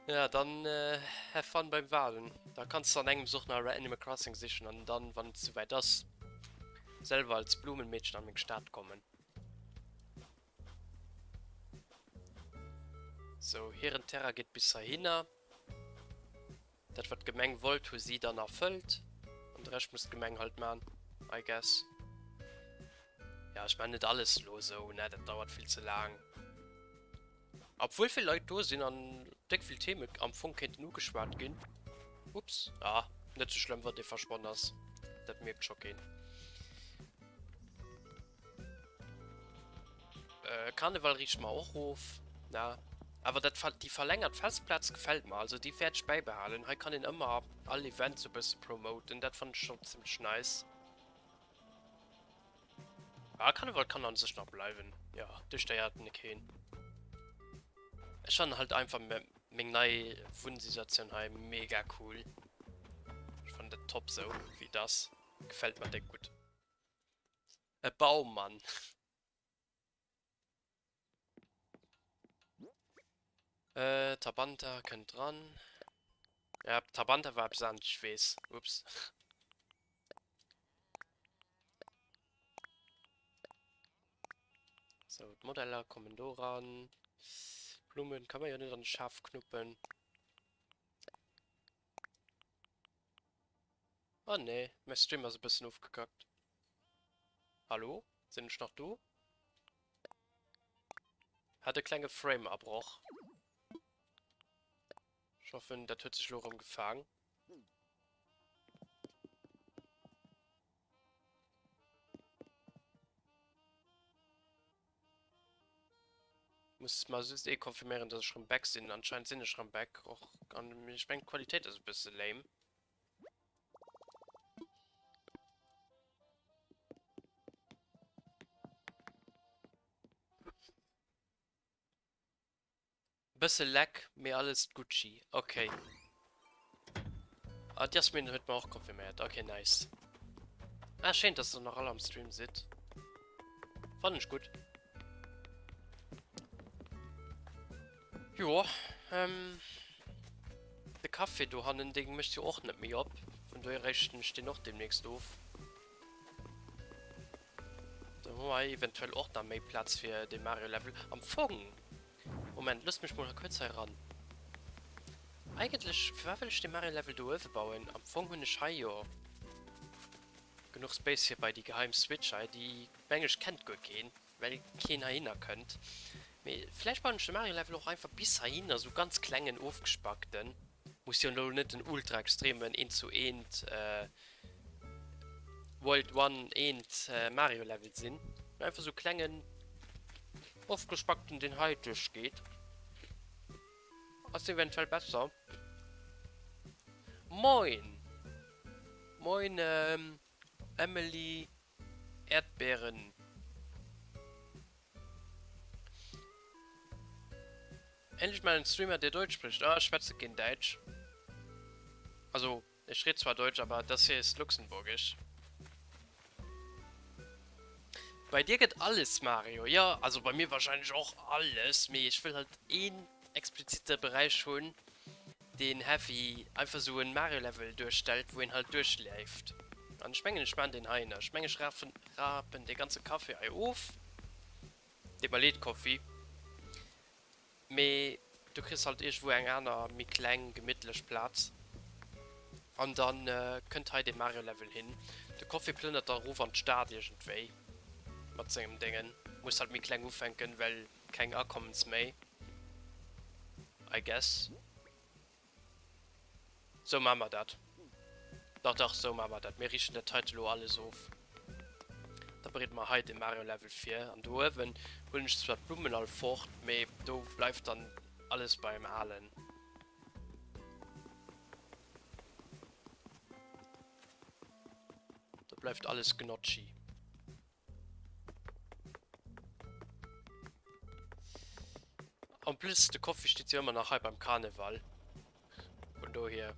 Ja, dann äh, have fun beim Waarden. Da kanns du an engems och nach Animal Crossing sichen an dann, wann et souwäit ass, selwer als Blumenmädchen an meng Stad kommen. Sou, hiren Terrain geet bis heihinner. Dat wat d'Gemeng wollt hu si dann erfëllt. An de Rescht muss d'Gemeng halt man, I guess. Ja, ech man net alles lo sou, ne, dat dauert vill ze laang. Obwuel vill Leit do sinn an déck vill Theme am Fong kéinten ugeschwat ginn. Ups, ah, net sou schlëmm wann dee verschwonn ass, dat mierkt scho keen. Äh, Karneval riicht mer och of, na. Awer dat, déi verlängert Festplaz gefält mer, also déi wäert ech bäibehalen. Hei kann een ëmmer all Event sou bësse promoten, dat fannen ech schonn zimmlech nice. Ah, Karneval kann an sech nach bleiwen, jo, do stéiert ne keen. Ech fannen halt einfach meng nei Wunnsituatioun hei mega cool. Ech fannen dat top sou wéi et ass, gefält mer déck gutt. E Baummann. Äh, Tabanta kënnt dran. Ja, Tabanta war eppes anescht, ech weess. Ups. So, d'Modeller kommen do ran. Blumen kann man jo net an de Schaf knuppen. Oh nee, mein Stream ass e bëssen ofgekackt. Hallo? Sinn ech nach do? Hat e klenge Frame-Abroch. Ech hoffen, dat huet sech elo erëm gefaang. Muss mal just eh konfirméieren, dass ech rëm back sinn. Anscheinend sinn ech rëm back. Och an ech mengen d'Qualitéit ass e bësse lame. Bësse leck, mee alles Gucci. Ok. Ah, d'Jasmin huet mer och confirméiert. Ok, nice. Ah, schéin, dass der nach all am Stream sidd. Fannen ech gutt. Jo, ähm, de Café dohannen, dee mécht jo och net méi op. Vun dohier réichten ech deen och deemnächst of. Dann hu mer hei eventuell och nach méi Plaz fir de Mario Level. Am Fong, Moment, loosst mech mol kuerz hei eran. Eigentlech, firwat wëll ech de Mario Level do uewe bauen? Am Fong hunn ech hei jo genuch Space fir bei déi geheim Switch hei. Déi, meng ech, kennt guer keen, well keen heihinner kënnt. Mee vläicht bauen ech de Mario Level och einfach bis heihinner, sou ganz klengen ofgespackten. Muss jo elo net den ultra extremen eent zu eent World One eent Mario Level sinn, mee einfach sou klengen ofgespackten deen hei duerch geet. Ass eventuell besser. Moin! Moin Emily Erdbeeren. Endlich mal ein Streamer der Deutsch spricht. Ah, ich schwätze kein Deutsch. Also, ich rede zwar Deutsch, aber das hier ist Luxemburgisch. Bei dir geht alles, Mario. Ja, also bei mir wahrscheinlich auch alles. Mee ich will halt een explizite Bereich hunn, deen heavy einfach sou en Mario Level duerstellt, wou een halt duerchleeft. An ech mengen ech maan deen hei ech mengen ech rafen rapen dee ganze Café hei of. Deet mer leed Coffee, mee du kriss halt iergendwou eng aner méi kleng gemittlech Plaz. An dann kënnt hei dee Mario Level hin. De Coffee plënnert da erof an d'Stad iergendwéi mat sengem Déngen. Muss halt méi kleng ufänken, well Keng Akommens méi, I guess. Sou maache mer dat. Dach, dach, sou maache mer dat. Mir riichten dat heite lo alles of. Da bereede mer hei de Mario Level vir. An do uewen huelen ech zwar d'Blummen all fort, mee do bleift dann alles beim Alen. Do bleift alles Gnocchi. En plus, de Koffi steet jo ëmmer nach hei beim Karneval. Vun dohier.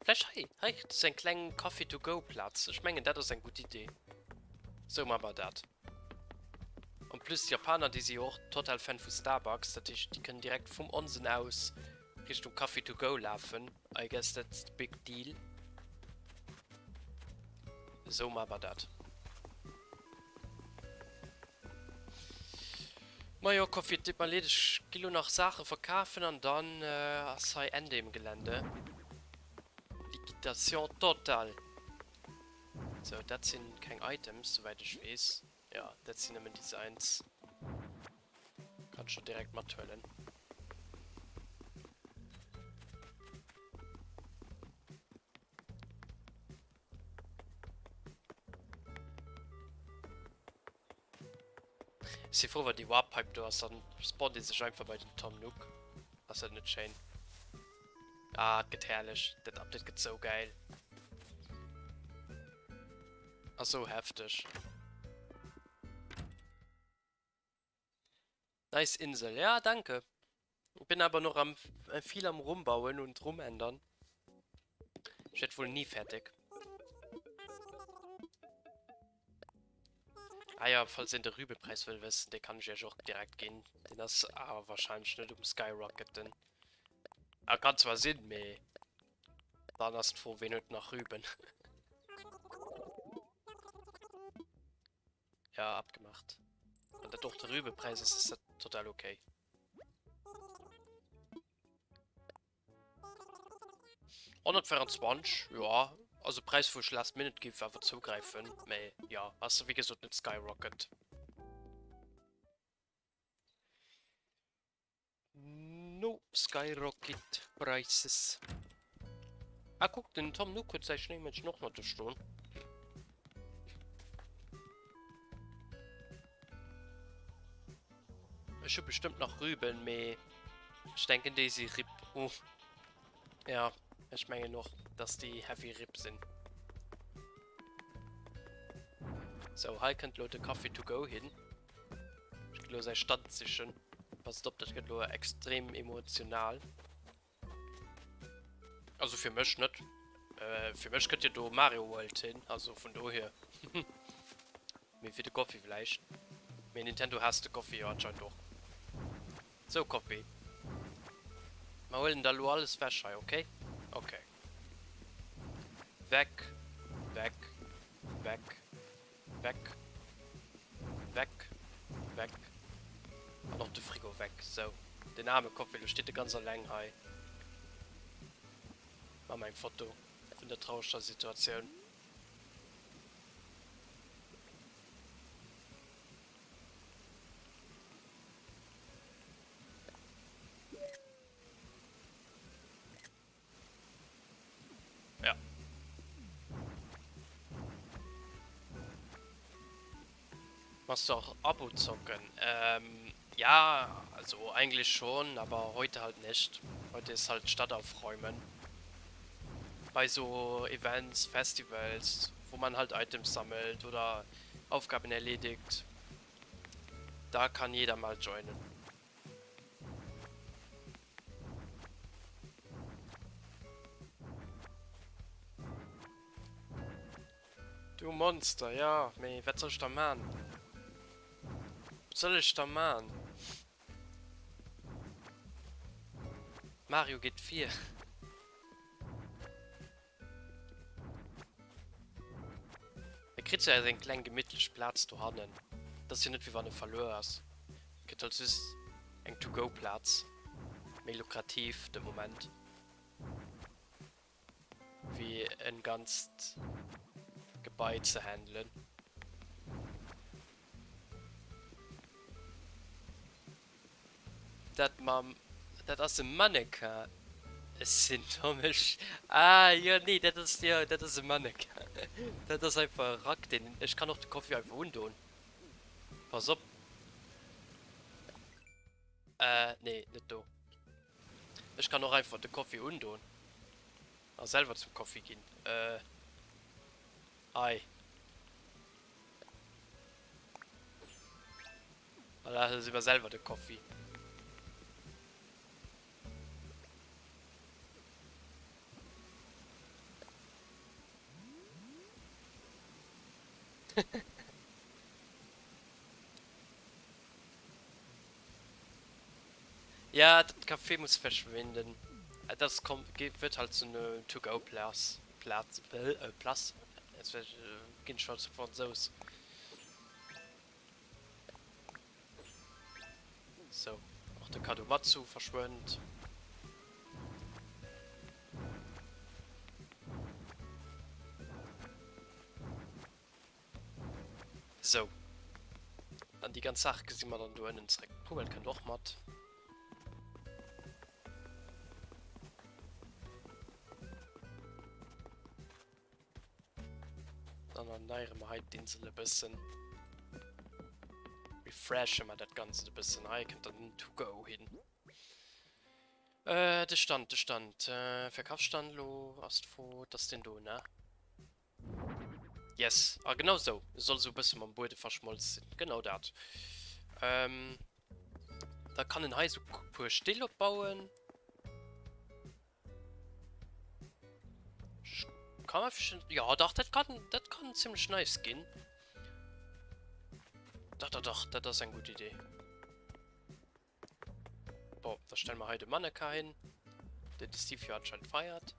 Vläicht hei, hei kritt es eng kleng Coffee-to-go-Plaz. Ech mengen, dat ass eng gutt Idee. Sou maache mer dat. En plus, d'Japaner, déi si jo och total Fan vu Starbucks. Dat heescht, déi kënnen direkt vum Onsen aus Richtung Coffee-to-go lafen. I guess that's the big deal. Esou maache mer dat. Majo Koffi, et deet mer leed, ech gi lo nach Saache verkafen an dann ass hei Ende im Gelände. Liquidation totale. Sou, dat sinn keng Items, souwäit ech weess. Jo, dat sinn nëmmen Designs. Kann ech jo direkt mathuelen. Ech si frou wa déi Warp Pipe do ass, dann spawnt ee sech einfach bei den Tom Nook. Ass dat net schéin? Ah, et gëtt herrlech. Dat Update gëtt sou gäil. Ass sou hefteg. Nice Insel, ja danke. Bin aber noch am viel am rumbauen und rumändern. Ich werd wohl nie fertig. Ah ja, falls een de Rübepräis wëll wëssen, dee kann ech iech och direkt ginn. Deen ass awer wahrscheinlech net um Skyrocketen. Ah, kann zwar sinn, mee dann ass d'Fro, ween huet nach Rüben? Ja, abgemacht. Wann dat och de Rübepräis ass, ass dat total okay. 124, ja, also Präis wou ech last minute géif awer zougräifen, mä ja, ass wéi gesot net Skyrocket. No Skyrocket Prices. Ah kuck, den Tom Nook huet säi Schnéimännchen och nach do stoen. Ech hu bestëmmt nach Rüben, mee ech denken déi si RIP. Oh. Ja, ech mengen och, dass déi heavy RIP sinn. So, hei kënnt lo de Coffee to go hin. Ech gi lo säi Stand sichen. Passt op, dat gëtt lo extrem emotional. Also fir mech net. Äh, fir mech kënnt jo do Mario World hin, also vun dohier. Mee fir de Coffee vläicht. Mee Nintendo haasst de Coffee jo anscheinend och. Sou Coffee. Mer huelen der lo alles wech hei, okay? Okay. Weg, weg, weg, weg, weg, weg. An och de Frigo weg. Sou. Den aarme Coffee, lo steet e ganz alleng hei. Maache mer eng Foto vun der traureger Situatioun. Ja. Machst du auch Abo zocken? Ähm, ja, also eigentlich schon, aber heute halt nicht. Heute ist halt Stadt aufräumen. Bei so Events, Festivals, wo man halt Items sammelt oder Aufgaben erledigt. Da kann jeder mal joinen. Du Monster, ja, mee wat soll ech da man? Wat soll ech da man? Mario geet vir. E kritt jo seng kleng gemittlech Plaz dohannen. Et ass jo net wéi wann e verluer ass. E kritt halt just eng To-Go-Plaz. Méi lukrativ de Moment wéi en ganzt Gebai ze handelen. Dat mam, dat ass e Mannequin. Ech sinn domm, ech, ah jo, nee, dat ass, jo, dat ass e Mannequin. Dat ass einfach e Rack, deen, ech kann och de Koffi einfach undon. Pass op. Äh, nee, net do. Ech kann och einfach de Koffi undon a selwer zum Koffi ginn. Äh, hei. Voilà, da si mer selwer de Koffi. Ja, dat Café muss verschwinden. Äh, das kommt, wird halt so eine To-Go-Platz. Platz, äh, Platz. Jetzt äh, ginn ech schon zu Franzous. Sou, och de Kadomatsu verschwënnt. Sou. An déi ganz Saach gesi mer dann do ënnen zréck. D'Poubelle kënnt och mat. Dann erneiere mer hei d'Insel e bëssen. Refreshe mer dat Ganzt e bëssen. Hei kënnt dann den To-Go hin. Äh, de Stand, de Stand. Äh, Verkaufsstand lo ass d'Fro, dat ass deen do, ne? Yes, ah genau sou. E soll sou e bësse mam Buede verschmolz sinn. Genau dat. Ähm, da kann en hei sou puer Still opbauen. Kann man ja dach dat kann dat kann ziemlech nice ginn. Dach, dach, dach, dat ass eng gutt Idee. Bon, da stelle mer hei de Mannequin hin, deen de Steve jo anscheinend feiert.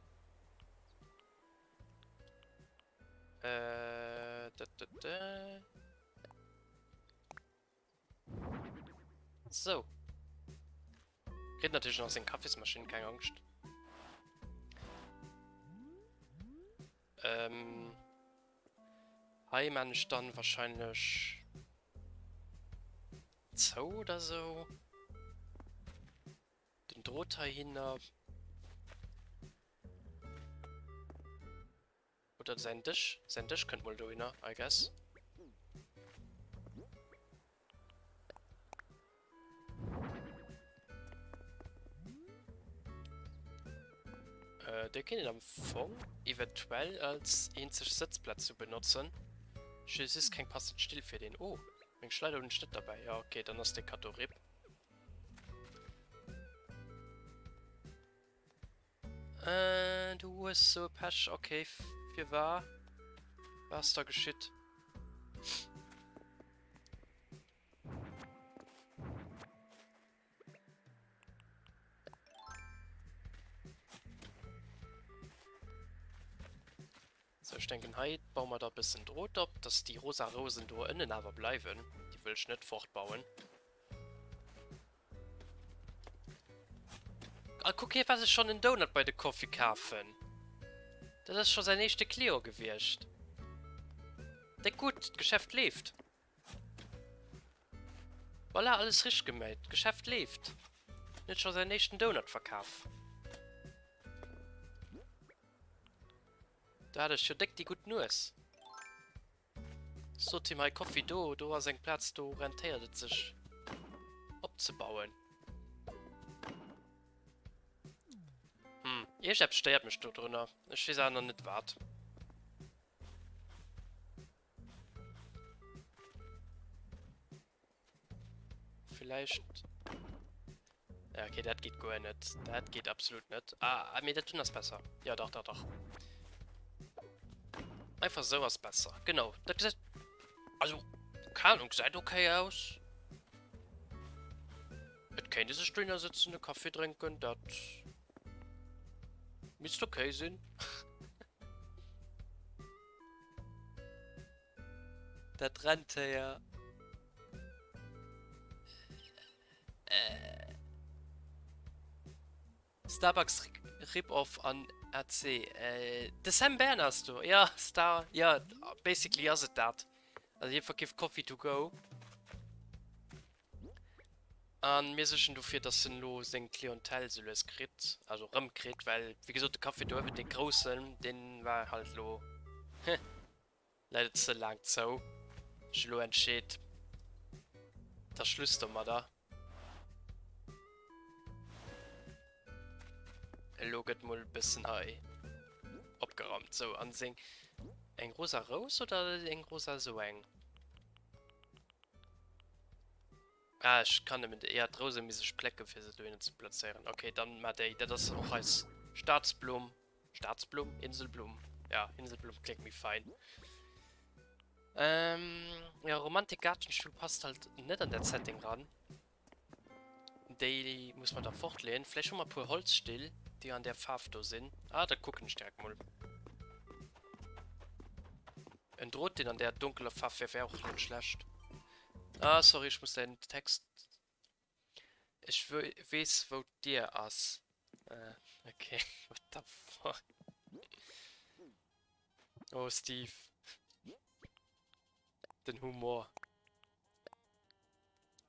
Äh, da, da, da. So. Kritt natierlech nach seng Kaffismaschinn, keng Angscht. Ähm, hei man ech dann wahrscheinlech zou oder so. Den Drot heihinner. Oder säin Dësch. Säin Dësch kënnt mol dohinner, I guess. Äh, dee kéint een am Fong eventuell als eenzeg Sëtzplaz sou benotzen. Ech hu just keng passend Still fir deen. Oh, meng Schleider hunn ech net derbäi. Ja, okay, dann ass dee Cadeau rip. Äh, du hues sou e Pech. Okay, firwar? Wat ass da geschitt? So, ech denken hei baue mer da e bëssen Drot op, dass déi rosa Rousen do ënnen awer bleiwen. Déi wëll ech net fortbauen. Ah, kuck, hie war sech schonn en Donut bei de Coffee kafen. Dat ass scho säin éischte Client gewiescht. Déck gutt, d'Geschäft leeft. Voilà, alles richteg geméit. D'Geschäft leeft. Hien huet scho säin éischten Donut verkaf. Do hat ech jo déck déi gutt Nues. Sot him, hei Koffi, do, do ass eng Plaz, do rentéiert et sech opzebauen. Hm, iergendeppes stéiert mech dodrunner. Ech weess awer nach net wat. Vielleicht... Ja, okay, dat geht guer net. Dat geht absolut net. Ah, ah mee dat dun ass besser. Ja, dach, dach, dach. Einfach sou ass besser. Genau. Dat gesäit... Also, keine Ahnung, gesäit okay aus. Et kéint ee sech dohinner sëtzen, e Café drénken, dat misst okay sinn. Dat Rentéier. Äh. Starbucks Rip-Off an AC. Äh, de Sam Bern ass do. Ja, Star. Ja, basically ass et dat. Also hie verkeeft Coffee to go. An mir suergen dofir, dass en elo seng Clientèle sou lues kritt, also erëm kritt, well wéi gesot de Café do uewen, dee groussen, dee war halt elo leider ze laang zou. Ech elo entscheet, et ass Schluss domadder. Elo gëtt mol e bëssen hei opgeraumt. Sou, an seng eng rosa Rous oder eng rosa sou eng? Ah, ech kann nëmmen déi. Ja, d'Rouse misst ech plécken, fir se dohinner ze plazéieren. Okay, dann mar déi. Dat ass och eis Staatsblumm. Staatsblumm? Inselblumm? Ja, Inselblumm kléngt méi fein. Ähm, ja, Romantik Gartenstuhl passt halt net an dat Setting ran. Déi muss man da fortleeën. Vläicht hu mer e puer Holzstill, déi an där Faarf do sinn. Ah, dat kucken ech direkt mol. En Drot, deen an där donkeler Faarf wär, wär och net schlecht. Ah, sorry, ech muss däin Text... Ech weess, wou d'Dier ass. Äh, okay, what the fuck? Oh, Steve. Den Humor.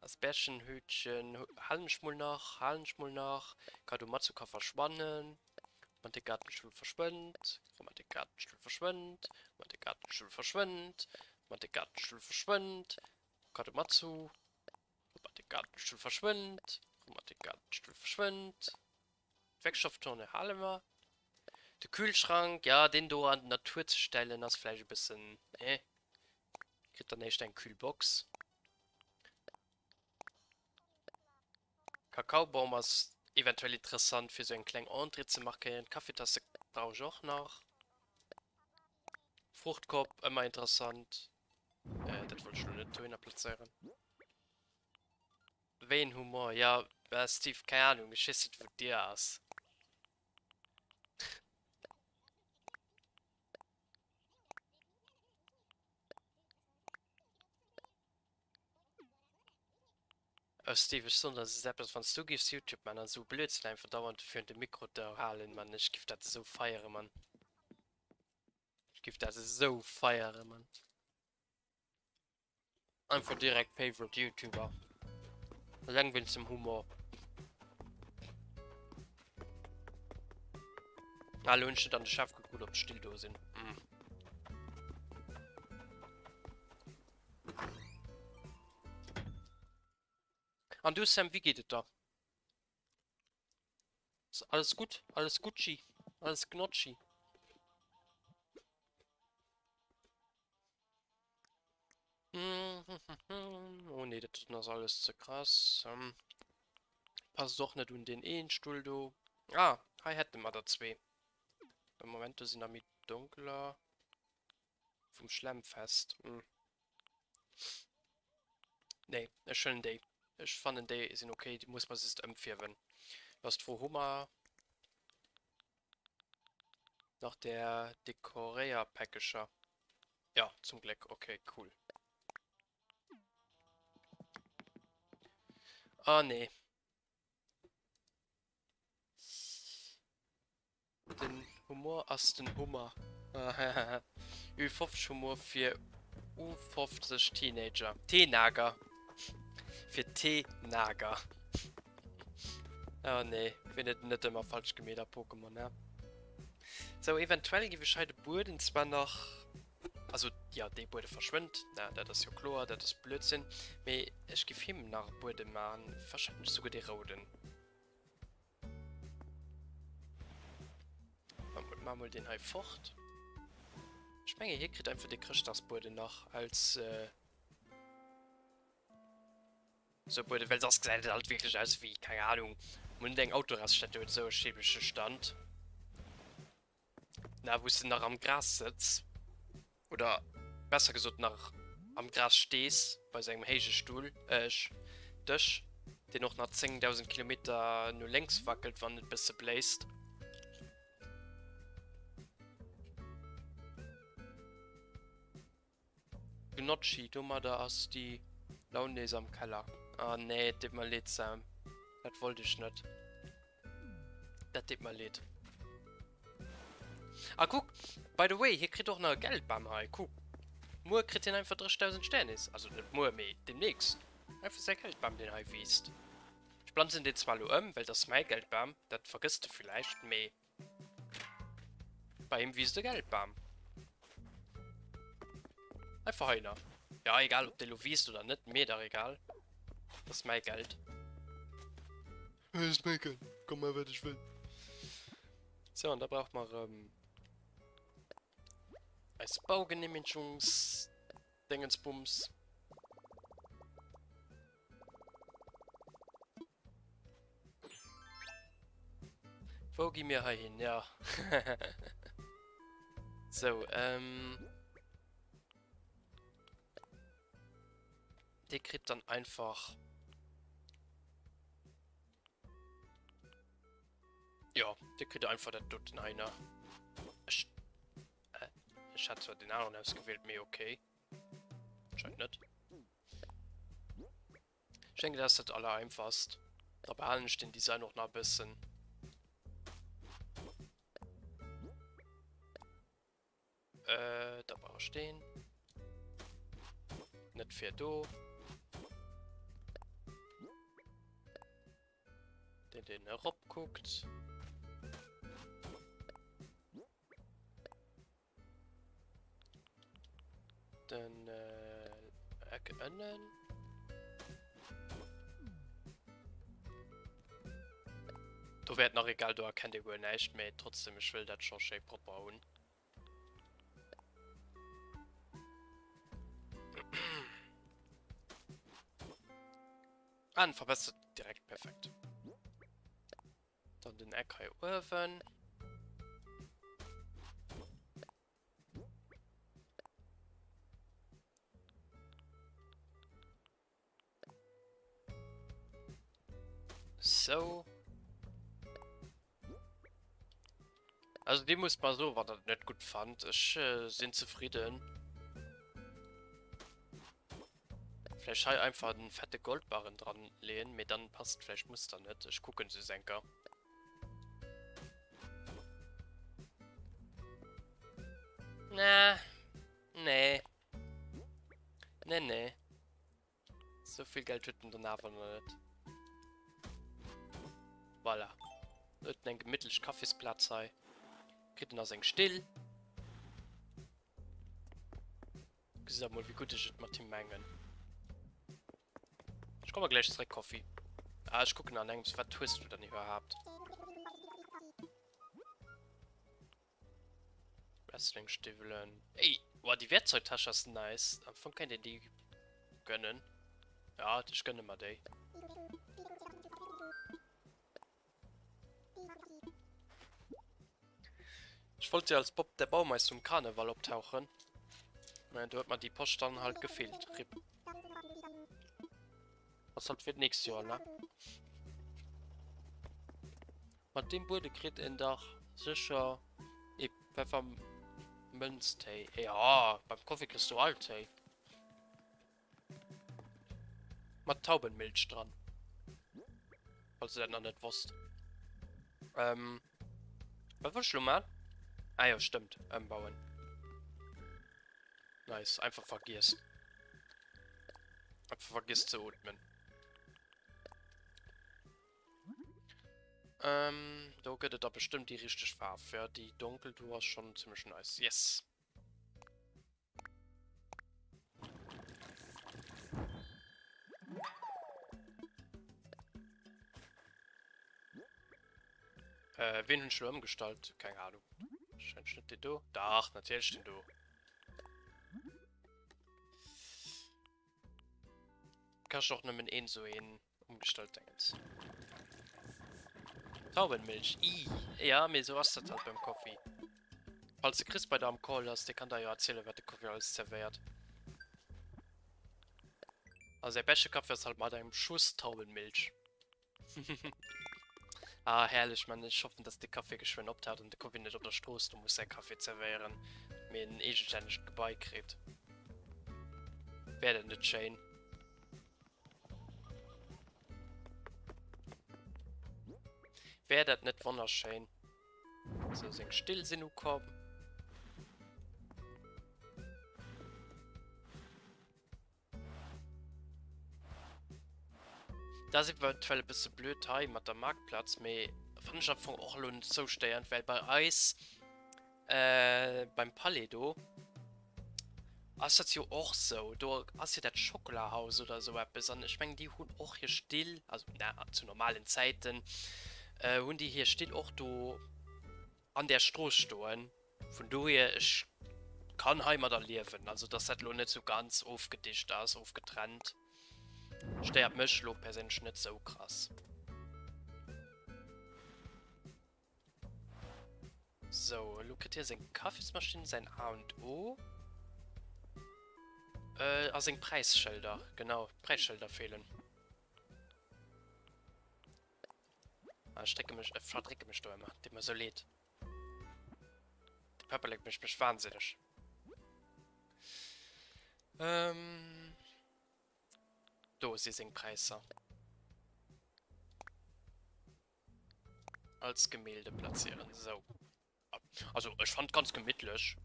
Als Bärchenhütchen halen ech mol nach, halen ech mol nach. Kadomatsu ka verschwannen. Romantikgartenstuhl verschwënnt. Romantikgartenstuhl verschwënnt. Romantikgartenstuhl verschwënnt. Romantikgartenstuhl verschwënnt. Kadomatsu. Romantikgartenstuhl verschwënnt. Romantikgartenstuhl verschwënnt. D'Werkstofftonne hale mer. De Kühlschrank, ja, deen do an d'Natur ze stellen ass vläicht e bëssen, eh. Kritt dann éischt eng Kühlbox. Kakaobaum ass eventuell interessant fir sou eng kleng Entrée ze markéieren. Kaffeetasse brauch ech och nach. Fruchtkorb ëmmer interessant. dat wollt ech lo net dohinner plazéieren. Wéi en Humor? Ja, äh, Steve, keng Ahnung, ech weess net, wou d'Dier ass. Oh Steve, ech soen der es eppes, wanns du giffs Youtube man an esou Blödsinn einfach dauernd virun de Mikro de halen, man, ech giff dat esou feieren, man. Ech giff dat esou feieren, man. Einfach direkt Favorite Youtuber. Eleng wéinst dem Humor. Ah, elo hunn ech net an de Chef gekuckt, ob d'Still do sinn. Mm. An du Sam, wéi geet et der? Ist alles gut? Alles Gucci? Alles Gnocchi? Oh nee, dat ass alles ze krass. Ähm, passt och net un den een Stull do. Ah, hei hätte mer der zwee. Am Moment, do sinn der méi donkeler. Vum Schlemmfest. Hm. Nee, ech huelen déi. Ech fannen déi sinn okay, déi muss mer just ëmfierwen. Lo ass d'Fro, hu mer nach där Dekoréierpäckecher? Ja, zum Gléck. Okay, cool. Ah, nee. Den Humor ass den Hummer. Ü50 Humor fir U50 Teenager. Teenager. Fir Teenager. Oh nee, wien huet et net ëmmer falsch gemeet a Pokémon, ne? Sou, eventuell giff ech hei de Bueden zwar nach, also jo, dee Buede verschwënnt, na, dat ass jo kloer, dat ass Blödsinn, mee ech giff him nach e Buedem maachen, wahrscheinlech souguer dee rouden. Maa mol deen hei fort. Ech menge hie kritt einfach de Chrëschtdagsbueden nach als äh, sou Bueden, well soss gesäit et halt wierklech aus wéi, keng Ahnung, mol net eng Autoraststätte huet esou e schäbege Stand. Na, wou s de nach am Gras sëtz, oder besser gesot nach am Gras stees, bei sou engem héije Stull, äh, Dësch, deen och nach 10.000 Kilometer no lénks wackelt, wann et bësse bléist. Gnocchi, domadder ass déi Laun nees am Keller. Ah nee, et deet mer leed Sam, dat wollt ech net. Dat deet mer leed. Ah kuck, by the way, hie kritt och nach e Geldbam hei, kuck. Muer kritt hien einfach 30.000 Sternis, also net muer, mee demnächst. Einfach säi Geldbam, deen hei wiisst. Ech planzen deen zwar elo ëm, well et ass mäi Geldbam, dat vergëss de villäicht, mee. Bei him wiisst e Geldbam. Einfach hei nach. Ja, egal ob dee lo wiisst oder net, mir dach egal. Das ass mäi Geld. Das ass mäi Geld. Kann maachen wat ech wëll. Sou, an da brauche mer erëm eis Baugenehmigungsdingensbums. Wou gi mir hei hin? Ja. Sou, ähm. Dee kritt dann einfach. Ja, dee kritt einfach dat doten hei, ne? Ech, äh, ech hat zwar den aneren ausgewielt, mee okay. Anscheinend net. Ech denken dat ass dat allereinfachst. Da behalen ech den Design och nach e bëssen. Äh, da brauch ech deen. Net fir do. Den den erop kuckt. Den Eck ënnen. Do wär et nach egal, do erkennt ee guer näischt, mee trotzdem, ech wëll dat scho schéi propper hunn. Ah, en verbessert direkt, perfekt. Dann den Eck hei uewen. Sou. Also dir musst mal so, wann der et net gutt fannt. Ech äh, sinn zefridden. Vläicht hei einfach den fette Goldbarren dran leeën, mee dann passt vläicht d'Muster net. Ech kucken se enker. Na, nee. Nee, nee. Sou vill Geld huet en dann awer nach net. Voilà. Huet en eng gemittlech Kaffisplaz hei. Kritt en a seng Still. Gesitt der mol wéi gutt ech et mat him mengen. Ech komme gläich zeréck, Koffi. Ah, ech kucken an engems, wat hues du dann iwwerhaapt? Wrestlingstiwwelen. Ey, boah, déi Werkzeugtasche ass nice. Am Fong kéint een déi gönnen. Ja, ech gönne mer déi. Ech wollt jo als Bob der Baumeister um Karneval optauchen. Mä do huet mer déi Posch dann halt gefeelt. Rip. Ass halt fir d'nächst Joer, ne? Mat deem Buede kritt een dach sécher ee Peffermënztéi. Jo, beim Koffi kriss du all Téi. Mat Taubenmilch dran. Falls du dat nach net wosst. Ähm, wat wollt ech lo man? Ah jo, stëmmt. Ëmbauen. Nice, einfach vergiess. Einfach vergiess ze ootmen. Ähm, do gëtt et da bestëmmt déi richteg Faarf. Ja, déi donkel do ass schon zimmlech nice. Yes! Äh, wen hunn ech lo ëmgestallt? Keng Ahnung. Wahrscheinlech net deen do. Dach, natierlech den do. Kascht och nëmmen een sou een Umgestallt Dingens. Taubenmilch, ii. Ja, mee sou ass dat halt beim Koffi. Falls de Chris bei der am Call ass, dee kann der jo erzielen, wat de Koffi alles zerwéiert. Also säi beschte Kaffi ass halt mat engem Schuss Taubenmilch. Ah, herrlech, Mann. Ech hoffen, dass de Café geschwënn optaucht an de Koffi net op der Strooss do muss säi Café zerwéieren, mee en eegestännegt Gebai kritt. Wär dat net schéin? Wär dat net wonnerschéin? Sou, seng Still sinn ukomm. Dat ass eventuell e bësse blöd hei mat der Marktplatz, mee fannen ech am Fong och elo net sou stéiernd, well bei eis beim Palais do ass dat jo och sou. Do ass jo dat Schokolahaus oder esou eppes an ech mengen déi hunn och hir Still, also na zu normalen Zäiten hunn déi hir Still och do an där Strooss stoen. Vun dohier, ech kann heimadder liewen. Also dass dat elo net sou ganz ofgedicht ass, ofgetrennt, stéiert mech elo perséinlech net sou krass. Sou, elo kritt hie seng Kaffismaschinn, säin A und O. Äh, a seng Präisschëlder, genau, d'Präisschëlder feelen. Ah, ech drécke mech, ech verdrécke mech do ëmmer, deet mer sou leed. De Päpperlek mécht mech wahnsinneg. Ähm, do si seng Präisser. Als Gemälde platzieren, sou. Also, ech fand ganz gemittlech.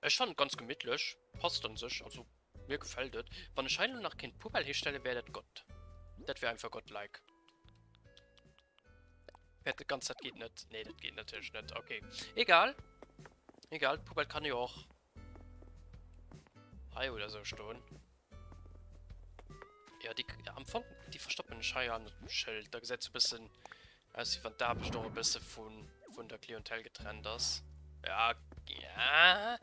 Ech fand ganz gemittlech. Passt an sech, also mir gefällt et. Wann ech hei lo nach kéint Poubelle histelle wär dat Gott. Dat wär einfach godlike. Wäert dat Ganzt, dat geet net. Nee, dat geet natierlech net. Okay. Egal. Egal, d'Poubelle kann jo och hei oder sou stoen. Ja, déi, am Fong, déi verstoppen ech hei an dem Schëld. Da gesäit se e bëssen aus, wéi wann d'Aarbecht och e bësse vun, vun der Clientèle getrennt ass. Ja, ja.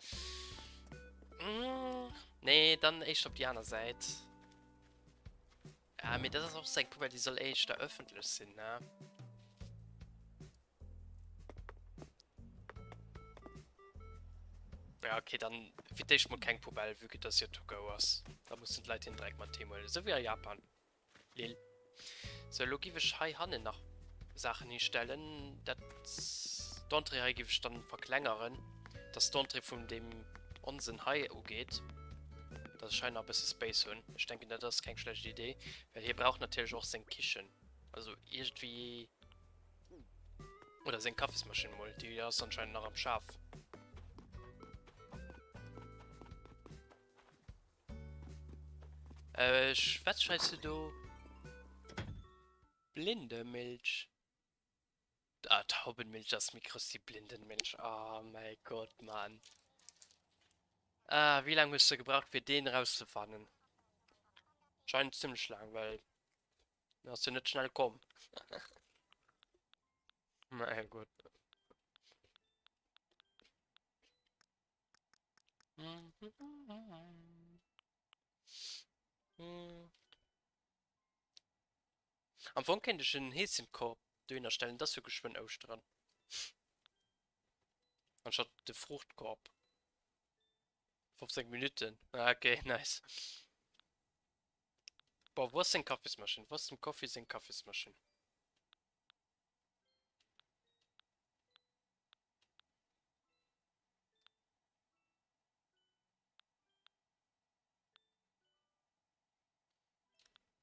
Mm, nee, dann éischter op déi aner Säit. Ja, mee dat ass och sou eng Poubelle, déi soll éischter ëffentlech sinn, ne? Ja, okay, dann fir d'éischt mol keng Poubelle, vue que dass jo to go ass. Da mussen d'Leit den Dreck mat heem huelen, esou wéi a Japan. Lil. Sou, elo giff ech hei hannen nach Saachen histellen. Dat, d'Entrée hei giff ech dann verklengeren, dass d'Entrée vun deem Onsinn hei ugeet, dass ech hei nach e bësse Space hunn. Ech denken, dat ass keng schlecht Idee, well hie brauch natierlech och seng Kichen, also iergendwéi, oder seng Kaffismaschinn mol, déi ass anscheinend nach am Schaf. Äh, wat schreifs du do? Blindemilch. Ah, Taubenmilch ass méi grouss wéi Blindenmilch. Oh mäi Gott, Mann. Ah, wéi laang hues de gebraucht fir deen erauszefannen? Anscheinend zimmlech laang, well den ass jo net schnell komm. Mäi Gott. Am Fong kéint ech en Heeschenkorb dohinner stellen, et ass jo geschwënn Ouschteren. Anstatt de Fruchtkorb. 15 Minuten, ah ok, nice. Boah, wou ass seng Kaffismaschinn? Wou ass dem Koffi seng Kaffismaschinn?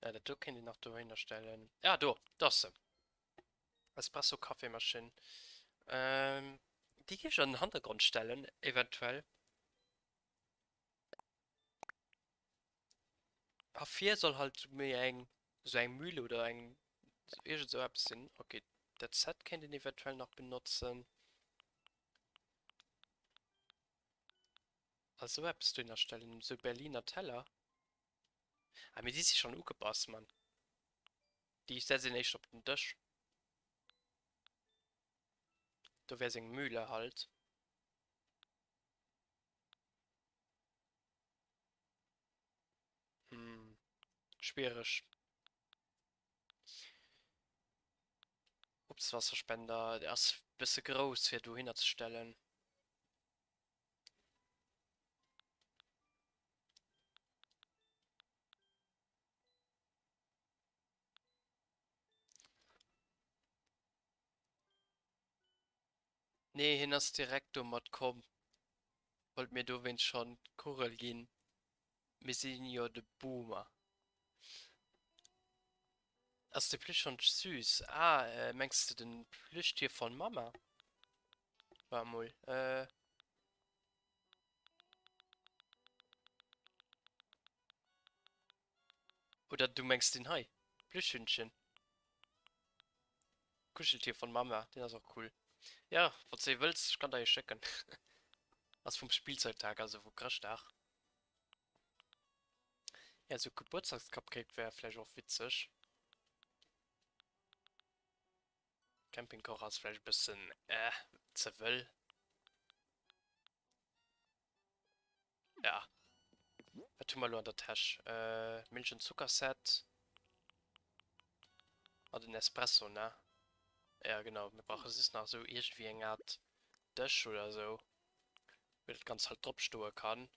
Ja, dat do kéint een nach dohinner stellen. Ah, do, do ass se. Espresso-Kaffeemaschinn. Ähm, déi géif ech an den Hannergrond stellen, eventuell. A vir soll halt méi eng, sou eng Mühle oder eng, iergend sou eppes sinn. Okay, dat Set kéint een eventuell nach benotzen. A sou eppes dohinner stellen, sou Berliner Teller. Ah, mee déi si schonn ugebass, Mann. Déi setzt een éischter op den Dësch. Do wär seng Mühle halt. Hm, schwiereg. Obstwasserspender, der ass bësse grouss fir dohinner ze stellen. Nee, hien ass direkt domat komm, wollt mir dowéinst schonn d'Kugel ginn, mir si jo de Boomer. Ass de Plüschhond süß? Ah, mengs de den Plüschtier von Mama? Waart mol, äh. Oder du mengs deen hei? Plüschhündchen. Kuscheltier von Mama, deen ass och cool. Jo, wanns de ee wëlls, ech kann der ee schécken. Ass vum Spielzeugtag, also vu Chrëschtdag. Ja, sou Gebuertsdagscupcake wär vläicht och witzeg. Campingkocher ass vläicht e bëssen eh ze wëll. Ja. Wat hu mer elo an der Täsch? Äh, Milch und Zuckerset. Ah, den Espresso, ne? Ja, genau. Mir brauche just nach esou iergendwéi eng Art Dësch oder esou, wou dat Ganzt halt drop stoe kann.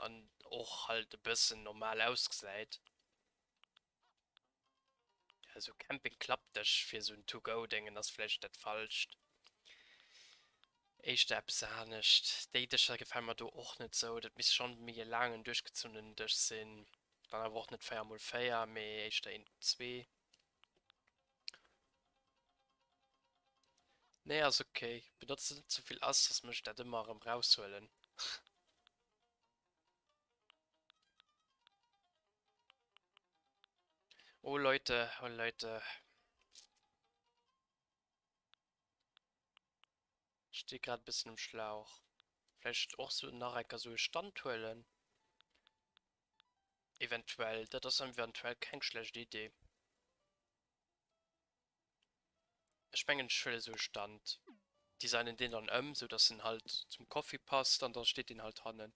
An och halt e bëssen normal ausgesäit. Ja, sou Camping-Klappdësch fir sou en To-Go-Déngen ass vläicht dat Falscht. Éischter eppes anescht. Déi Dëscher gefale mer do och net sou. Dat misst schonn méi e laangen, duerchgezunnenen Dësch sinn. Dann awer och net 4 mol 4, mee éischter een 2. Nee, ass ok. Benotz net ze vill Ass, soss muss ech dat ëmmer erëm raushuelen. Oh Leute, oh Leute. Ich stehe gerade ein bisschen im Schlauch. Vielleicht och so nach enker so e Stand huelen. Eventuell, dat ass eventuell keng schlecht Idee. Ech mengen ech huele sou e Stand, designen deen dann ëm, sou dass en halt zum Coffee passt an da steet deen halt hannen.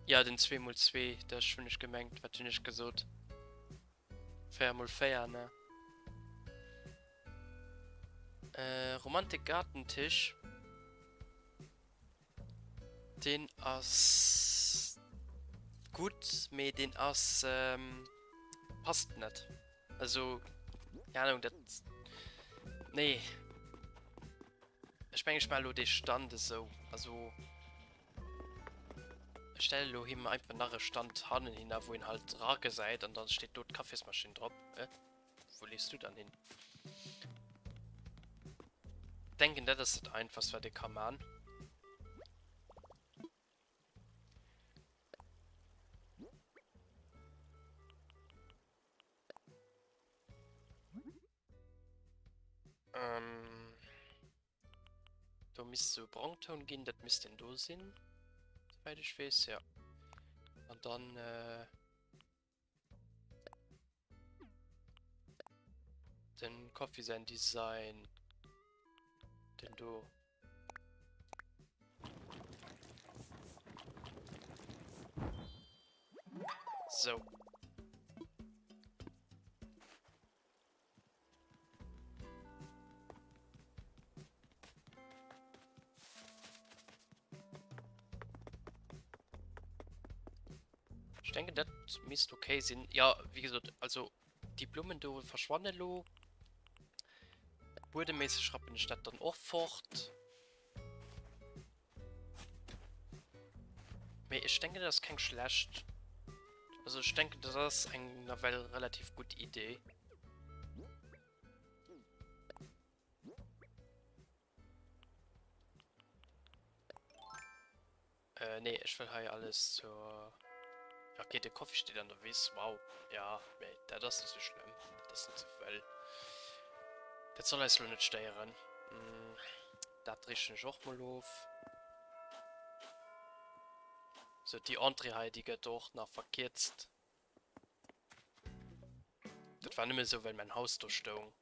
Ja den 2x2 Dësch hunn ech gemengt, wat hunn ech gesot? 4x4 ne? Äh, Romantik Gartentisch. Deen ass. gutt, mee deen ass, passt net. Also, keng Ahnung, dat, nee. Ech mengen, ech maache elo dee Stand esou. Also, ech stelle elo him einfach nach e Stand hannen hinner, wou een halt eragesäit an dann steet do d'Kaffismaschinn drop. Äh, wou leefs du dann hin? Denken, dat ass dat einfachst, wat ee ka man. Ähm, do misst so Brongtoun ginn, dat misst den do sinn. Soweit ich weess, ja. An dann äh, den Coffee sein Design. Den do. So. Ich denke, das misst okay sinn. Ja, wie gesagt, also die Blumen do verschwannen lo. Buedeméisseg rappen ech dat dann och fort. Mee ech denken, dat ass keng schlecht. Also ech denken, dat ass eng nawell relativ gutt Idee. Äh, nee, ech wëll hei alles zur... Okay, de Koffi steet an der Wiss. Wow. Ja, mee dat ass net sou schlëmm. Dat ass net sou wëll. Dat soll eis lo net stéieren. Mm, dat richten ech och mol of. So, déi Entrée hei, déi gëtt och nach verkierzt. Dat war nëmme sou, well mäin Haus do stoung.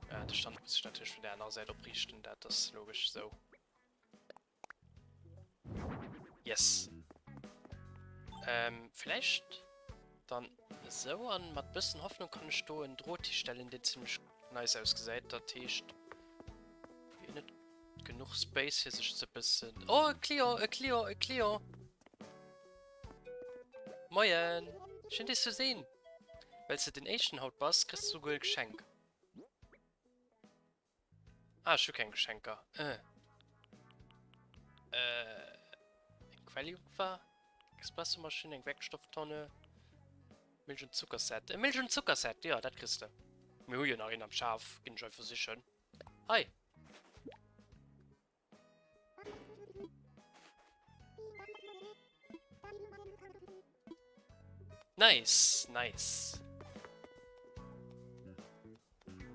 Äh, de Stand muss ich natürlich vun der anerer Säit opriichten, dat ass logesch sou. Yes. Ähm, vielleicht dann sou an mat bëssen Hoffnung kann ech do en Drot histellen, deen zimmlech nice ausgesäit. Dat heescht, hien huet genuch Space fir sech ze bëssen. Oh, e Client, e Client, e Client! Moien! Schéin dech ze sinn! Well s de den éischten haut bass, kriss de souguer e Geschenk. Ah, ech hu keng Geschenker. Äh. Äh. Eng Quelljungfer? Espressomaschinn, eng Werkstofftonne, Milch und Zuckerset. E Milch und Zuckerset, jo, dat kriss de. Mir hu jo nach een am Schaf, ginn ech einfach sichen. Hei! Nice, nice.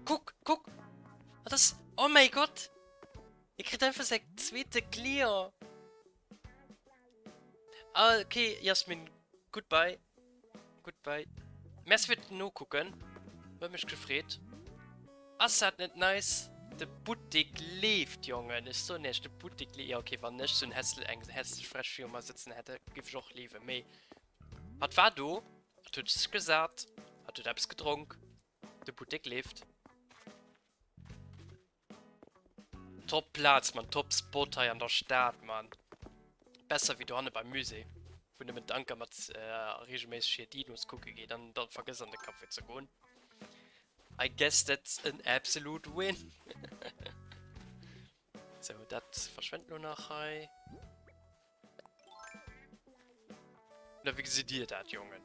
Kuck, kuck. Wat ass? Oh mäi Gott! E kritt einfach säi zweete Client. Ah, okay, Jasmin, goodbye. Goodbye. Merci fir d'Nokucken. Huet mech gefreet. Ass dat net nice? De Buttik leeft, Jongen. Ech soen iech, de Buttik leeft. Jo, okay, wann ech sou en hässl eng hässlech Fräsch viru mer sëtzen hätt, géif ech och leewen. Mee hatt war do, hatt huet sech gesat, hatt huet eppes gedronk. De Buttek leeft. Top Plaz, Mann, top Spot hei an der Stad, Mann. Besser wéi dohanne beim Musée, wou nëmmen d'Anker mat regelméisseg hir Dinos kucke geet an dann vergësst an de Café ze goen. I guess that's an absolute win. Sou, dat verschwënnt lo nach hei. Oder wéi gesitt dir dat, Jongen?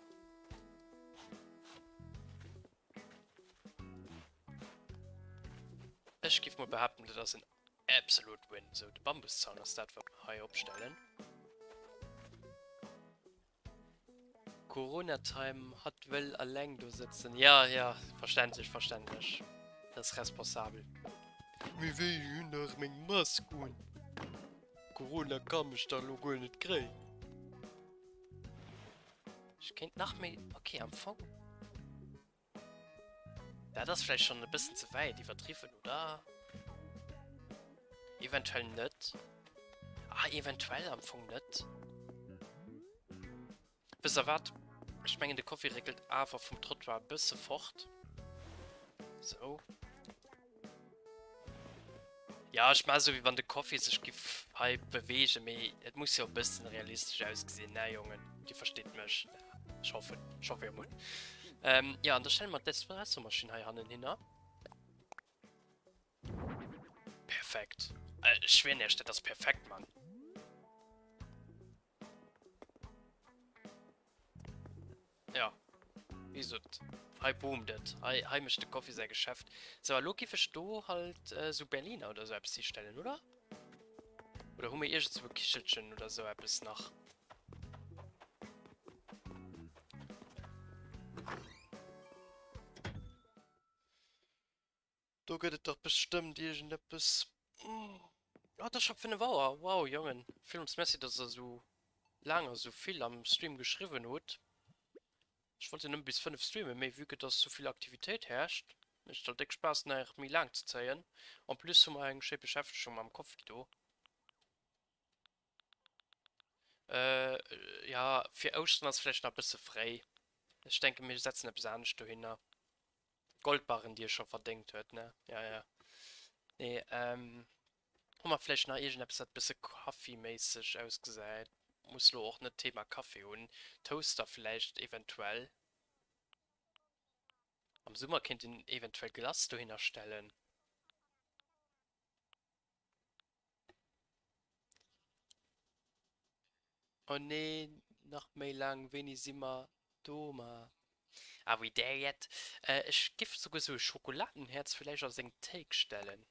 Ech giff mol behaapten, dat ass en absolute win. Sou, de Bambuszaun ass dat, wat mer hei opstellen. Corona Time, hatt wëll alleng do sëtzen. Ja, ja, verständlech, verständlech. Dat ass responsabel. Mee wéi, ech hunn dach meng Mask un. Corona ka mech dach lo guer net kréien. Ech kéint nach méi, okay, am Fong. Dat ass vläicht schonn e bëssen ze wäit iwwerdriwwen, oder? Eventuell net. Ah, eventuell am Fong net. Wësst der wat? Ech mengen, de Koffi réckelt awer vum Trottoir e bësse fort. Sou. Ja, ech maache sou wéi wann de Koffi sech giff hei beweegen, mee et muss jo e bëssen realistesch ausgesinn, ne Jongen? Dir versteet mech, ech hoffen, ech hoffe jo mol. Ähm, ja, an da stelle mer d'Espressomaschinn hei hannen hinner. Perfekt. Äh, ech schwéieren iech, dat ass perfekt, Mann. Ja, wéi gesot, hei boomt et. Hei, hei mécht de Koffi säi Geschäft. Sou, a lo giff ech do halt esou Berliner oder esou eppes histellen, oder? Oder hu mir iergendswou e Kichelchen oder esou eppes nach? Do gëtt et dach bestëmmt iergendeppes. Oh, et ass scho 5 Auer. Wow, Jongen, villmools Merci, dass der esou laang a sou vill am Stream geschriwwen hutt. Ech wollt jo nëmme bis 5 streamen, mee vue que dass sou vill Aktivitéit herrscht, mécht et halt déck Spaass nach méi laang ze zéien. En plus hu mer eng schéi Beschäftegung mam Koffi do. Äh, ja, fir Ouschteren ass vläicht nach e bësse fréi. Ech denken, mir setzen eppes anescht dohinner. Goldbarren, déi e scho verdéngt huet, ne? Ja, ja. Nee, ähm, hu mer vläicht nach iergendeppes, wat e bësse kaffiméisseg ausgesäit? Muss lo och net Thema Kaffi hunn. Toaster vläicht eventuell. Am Summer kéint een eventuell Glace dohinner stellen. Oh nee, nach méi laang, wéini si mer do ma? Are we there yet? Ech giff souguer sou e Schokoladenhäerz villäicht a seng Théik stellen.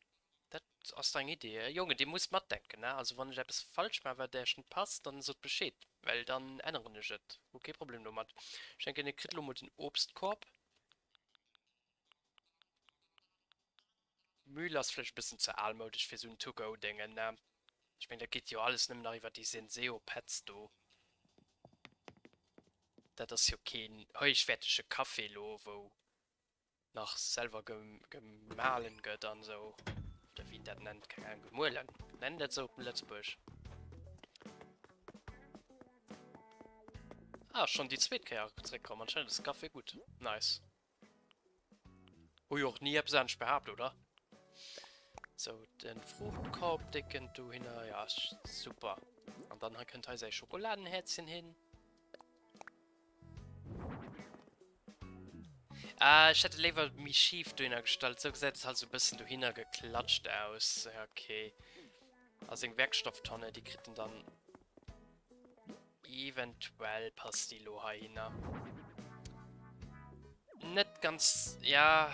Dat ass dach eng Idee, eh? Jongen, dir musst matdenken, ne? Also wann ech eppes falsch maan, wat äech net passt, dann sot Bescheed, well dann änneren ech et. Hu kee Problem domat. Ech denken, e kritt elo mol den Obstkorb. Mühle ass vläicht e bëssen ze almoudesch fir esou en To-Go-Déngen, ne? Ech mengen, dat geet jo alles nëmmen nach iwwer déi Senseo-Pads do. Dat ass jo keen héichwäertege Café elo, wou nach selwer gemalen gëtt an esou, oder wéi een dat nennt, keng Ahnung, gemuelen, nennen dat esou op Lëtzebuerg? Ah, schonn déi zweet Kéier zeréckkomm, anscheinend ass de Café gutt. Nice. Hu jo och ni eppes anescht behaapt, oder? Sou, den Fruchtkorb, dee kënnt dohinner. Ja, super. An dann hei kënnt hei säi Schokoladenhäerzchen hin. Ah, ech hätt e léiwer méi schief dohinner gestallt. Sou gesäit et halt sou e bëssen dohinner geklatscht aus. Ja, okay. A seng Werkstofftonne, déi kritt en dann Eventuell passt déi lo heihinner. Net ganz, ja,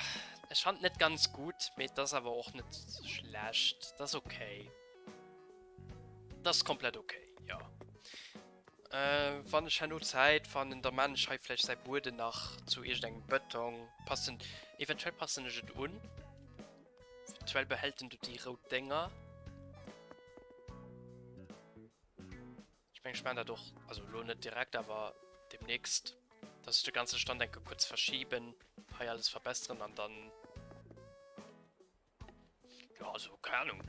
ech fand net ganz gut, mee et ass awer och net schlecht. Dat ass okay. Dat ass komplett okay, ja. Äh, wann ech herno Zäit fannen, da maan ech hei vläicht säi Bueden nach zu iergendengem Bëtong. Passen, eventuell passen ech et un. Eventuell behält en do déi rout Dénger. Ech mengen, ech maachen dat och, also elo net direkt, awer demnächst, dass ech de ganze Stand enke kuerz verschiben, hei alles verbesseren an dann, jo, also keng Ahnung,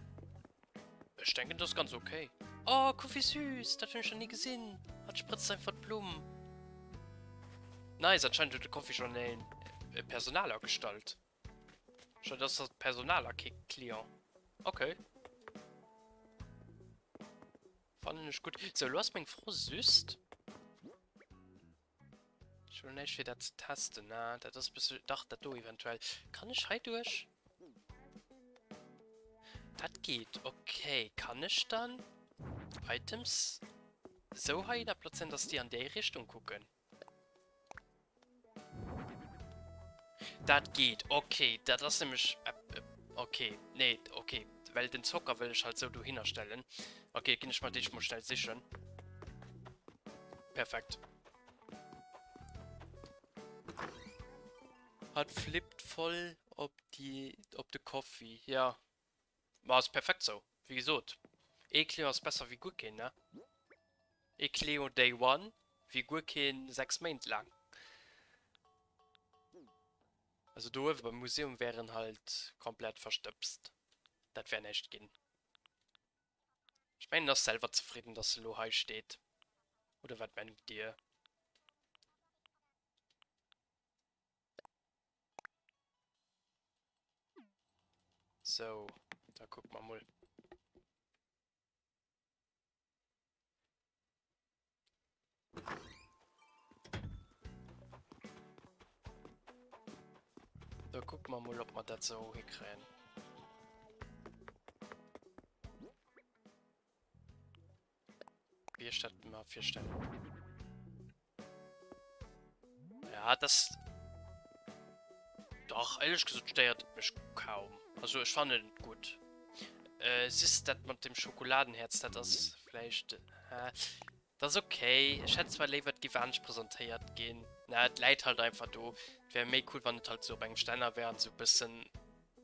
ech denken, dat ass ganz okay. Oh, kuck wéi süß, dat hunn ech nach ni gesinn, hatt sprëtzt einfach d'Blumm. Nice, anscheinend huet de Koffi schonn e Personal agestallt. Scho dass dat Personal a kee Client. Okay. Fannen ech gutt. Sou, elo ass meng Fro just. Ech hunn näischt fir dat ze testen, ne? Dat ass e bësse, dach, dat do eventuell. Kann ech hei duerch? Dat geet, okay. Kann ech dann Items sou heihinner plazéieren, dass déi an déi Richtung kucken? Dat geet, okay. Dat ass nämlech... Okay, nee, okay. Well den Zocker wëll ech halt sou dohinner stellen. Okay, ginn ech mer dee mol schnell sichen. Perfekt. Hat flippt voll op die, op de Koffi. Ja. Ma ass perfekt sou. Wéi gesot, ee Client ass besser wéi guer keen, ne? Ee Client day one wéi guer keen 6 Méint laang. Also do uewe beim Museum wär en halt komplett verstëbst. Dat wär näischt ginn. Ech mengen en ass selwer zefridden, dass e lo hei steet. Oder wat mengt dir? Sou. Da kucke mer mol. Da kucke mer mol, ob mer dat sou hikréien. Wéi ech dat mer virstellen. Ja, das... Dach, ehrlech gesot stéiert et mech kaum. Also ech fannen et gutt. Äh, siehst dat mat dem Schokoladenherz, dat ass vläicht... Äh, dat ass okay. Ech hätt zwar léiwer, et géif anescht presentéiert ginn. Na, et läit halt einfach do. Et wär méi cool, wann et halt sou op engem Stänner wär an sou e bëssen...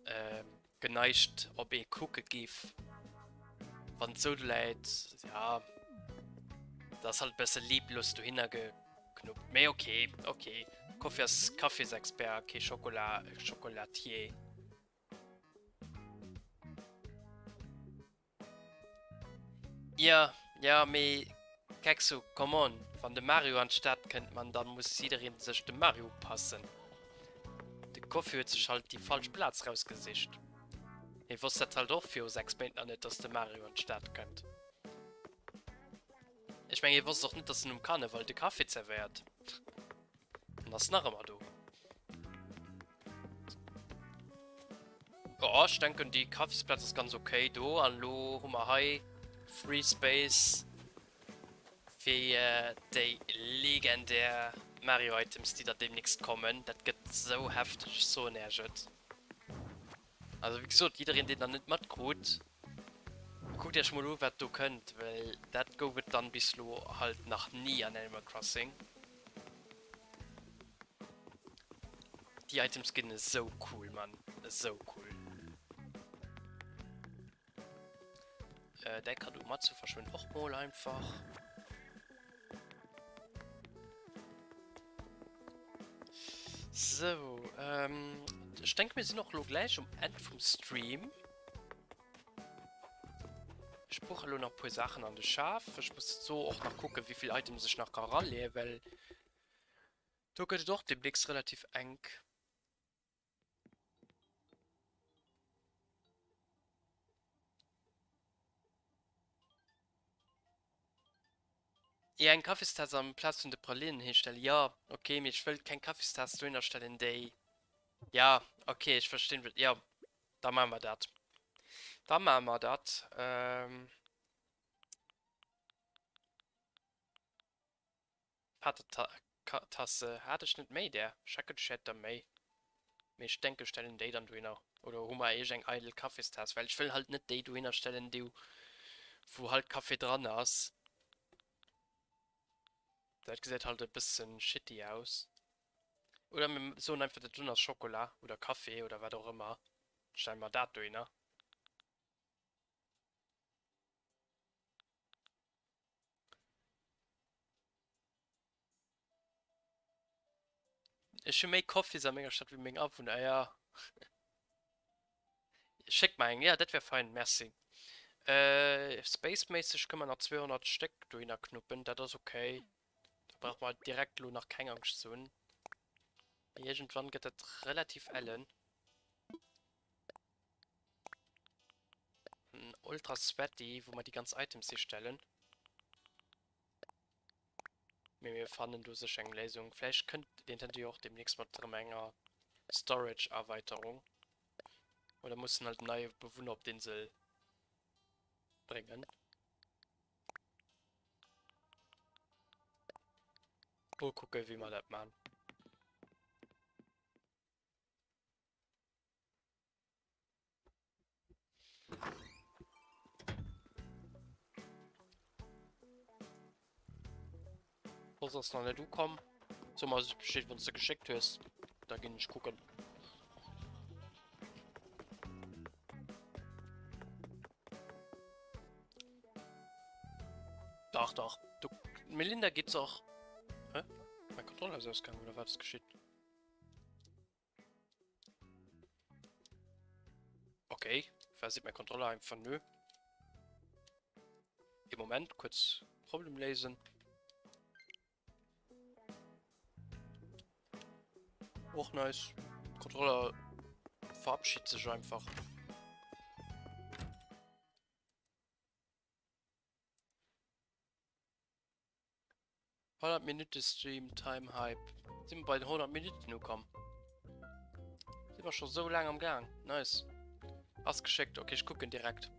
Äh, geneigt op ee kucke giff. Wann et sou läit, ja, dat ass halt e bësse lieblos dohinner geknuppt. Mee ok, ok. Koffi ass Kaffisexpert, kee Schokola, Chocolatier. Ja, ja, mee Kekso, come on, wann de Mario an d'Stad kënnt, man, dann muss jiddereen sech dem Mario upassen. De Koffi huet sech halt déi falsch Plaz rausgesicht. Hie wosst dat halt och viru 6 Méint nach net, dass de Mario an d'Stad kënnt. Ech mengen, hie wosst och net, dass en um Karneval de Kaffi zerwéiert. En ass nach ëmmer do. Oh, ech denken déi Kaffisplaz ass ganz okay do. An elo hu mer hei Free Space fir äh, déi legendär Mario Items, déi da demnächst kommen. Dat gëtt sou hefteg, ech soen Äech et. Also wéi gesot, jiddereen deen dat net matkrut, kuckt Iech mol u wat do kënnt, well dat gouf et dann bis lo halt nach ni an Animal Crossing. Déi Items ginn esou cool, Mann, esou cool. Äh, däi Kado Matsu verschwënnt och mol einfach. So, ähm, ech denke mir sinn och lo gläich um Enn vum Stream. Ech brauch elo nach puer Saachen an de Schaf. Ech muss so och nach kucken, wéi vill Items ech nach ka raleeën, well do gëtt et och demnächst relativ enk. Ja, eng Kaffistaass am Plaz vun de Pralinen histellen. Jo, ok, mee ech wëll keng Kaffistaass dohinner stellen, déi. Ja, ok, ech verstinn, wat. Jo, da maache mer dat. Da maache mer dat. Ähm. Vatertasse hat ech net méi där. Ech hätt der méi. Mee ech denken ech stellen déi dann dohinner. Oder hu mer iergend eng eidel Kaffistaass, well ech wëll halt net déi dohinner stellen déi wou halt Kaffi dran ass. Dat gesäit halt e bëssen shitty aus. Oder mir soen einfach dat doen ass Schokola oder Kaffi oder wat och ëmmer. Stelle mer dat dohinner. Ech hu méi Coffees a menger Stad wéi meng Awunner, ja. Schéck mer eng, ja, dat wär fein, merci. Äh, spaceméisseg kënne mer nach 200 Stéck dohinner knuppen, dat ass okay. Da brauche mer direkt elo nach keng Angscht ze hunn. Iergendwann gëtt dat relativ ellen. Ultra sweaty, wou mer déi ganz Items histellen. Mee mir fannen do sécher eng Léisung. Vläicht kënnt Nintendo jo och demnächst mat erëm enger Storage-Erweiterung. Oder mussen halt nei Bewunner op d'Insel bréngen. Mol kucken, wéi mer dat man. Post ass nach net ukomm. So mer Bescheed wann s de geschéckt hues, da ginn ech kucken. Dach dach, du Melinda geht's och. Hä? Mein Controller ass ausgaangen oder wat ass geschitt? Okay, war sieht mein Controller einfach nö. Im Moment kurz Problem lesen. Och nice. Controller verabschiedet sich einfach. 100 Minutte Stream Time Hype. Sinn mer bei den 100 Minutten ukomm? Sinn mer scho sou laang am Gaang? Nice. Ass geschéckt. Okay, ech kucken direkt.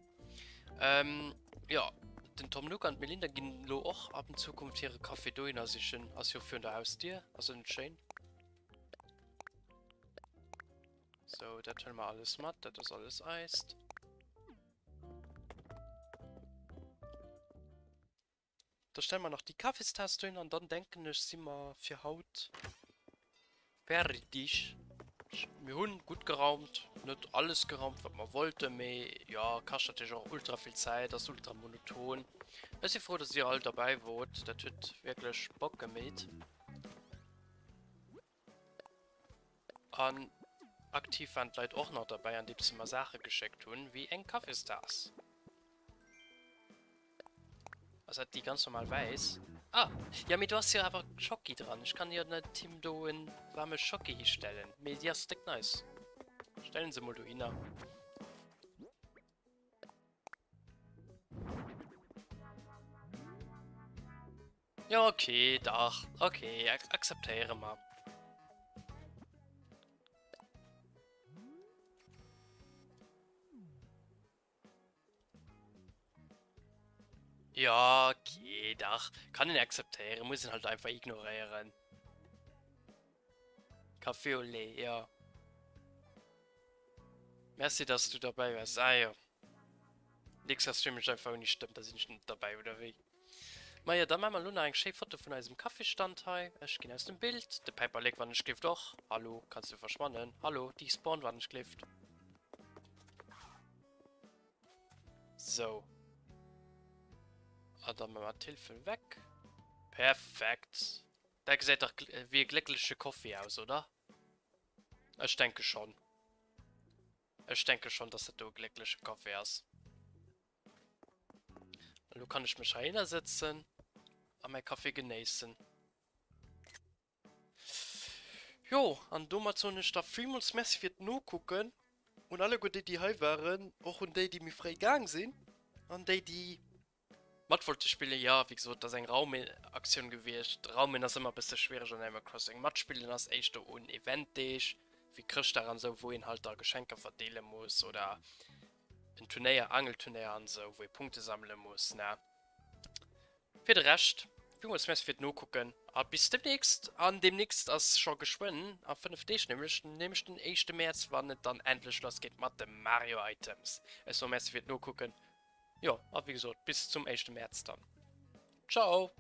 Ähm, ja, den Tom Nook an d'Melinda ginn lo och ab in Zukunft hire Café dohinner sichen. Ass jo virun der Hausdier. Ass dat net schéin? Sou, dat huele mer alles mat. Dat ass alles eist. Da stelle mer nach déi Kaffistaass dohin an dann denken ech si mer fir haut fertig. Mir hunn gutt geraumt, net alles geraumt wat mer wollten, mee jo kascht natierlech och ultra vill Zäit, ass ultra monoton. Ech si frou dass dir all derbäi wort, dat huet wierklech Bock gemeet. An aktiv waren d'Leit och nach derbäi andeems se mer Saache geschéckt hunn, wéi eng Kaffistaass. Ass dat déi ganz normal wäiss? Ah, ja mee do ass jo awer Schocki dran. Ech kann jo net him do en waarme Schocki histellen. Mee déi ass déck nice. Stellen se mol dohinner. Ja okay, dach, okay, ak akzeptéiere mer. Ja, okay, dach. Kann een akzeptéieren, muss een halt einfach ignoréieren. Café au lait, ja. Merci, dass du dabei warst. Ah jo. Nächst Jahr streamen ech einfach ouni Stëmm, da sinn ech net derbäi, oder wéi? Majo, da maache mer elo nach eng schéi Foto vun eisem Kaffisstand hei. Ech ginn aus dem Bild. De Päiperlek wann-ech-gelift och. Hallo, kanns du verschwannen? Hallo, despawn wann-ech-gelift. Sou. A da maache mer d'Hilfen weg. Perfekt. Dat gesäit dach wéi e gléckleche Koffi aus, oder? Ech denke schonn. Ech denke schonn, dass dat do e gléckleche Café ass. Elo kann ech mech heihinner sëtzen a mäi Café genéissen. Jo, an domat soen ech da villmools Merci fir d'Nokucken un alleguer déi, déi hei waren, och un déi, déi méi fréi gaang sinn an déi, déi Mat wollte spillen, jo, wéi gesot, ass eng Raumeaktioun gewiescht. Raumen ass ëmmer e bësse schwiereg an Animal Crossing. Matspillen ass éischter un Eventdeeg, wéi Chrëschtdag an esou, wou een halt da Geschenker verdeele muss oder en Turnéier, Angelturnéier an esou, wou ee Punkte sammele muss, ne. Fir de Rescht, villmools Merci fir d'Nokucken a bis demnächst. An demnächst ass scho geschwënn, a 5 Deeg nämlech, nämlech den éischte Mäerz, wann et dann endlech lassgeet mat de Mario Items. Ech soe Merci fir d'Nokucken. Jo, a wéi gesot, bis zum éischte Mäerz dann. Ciao!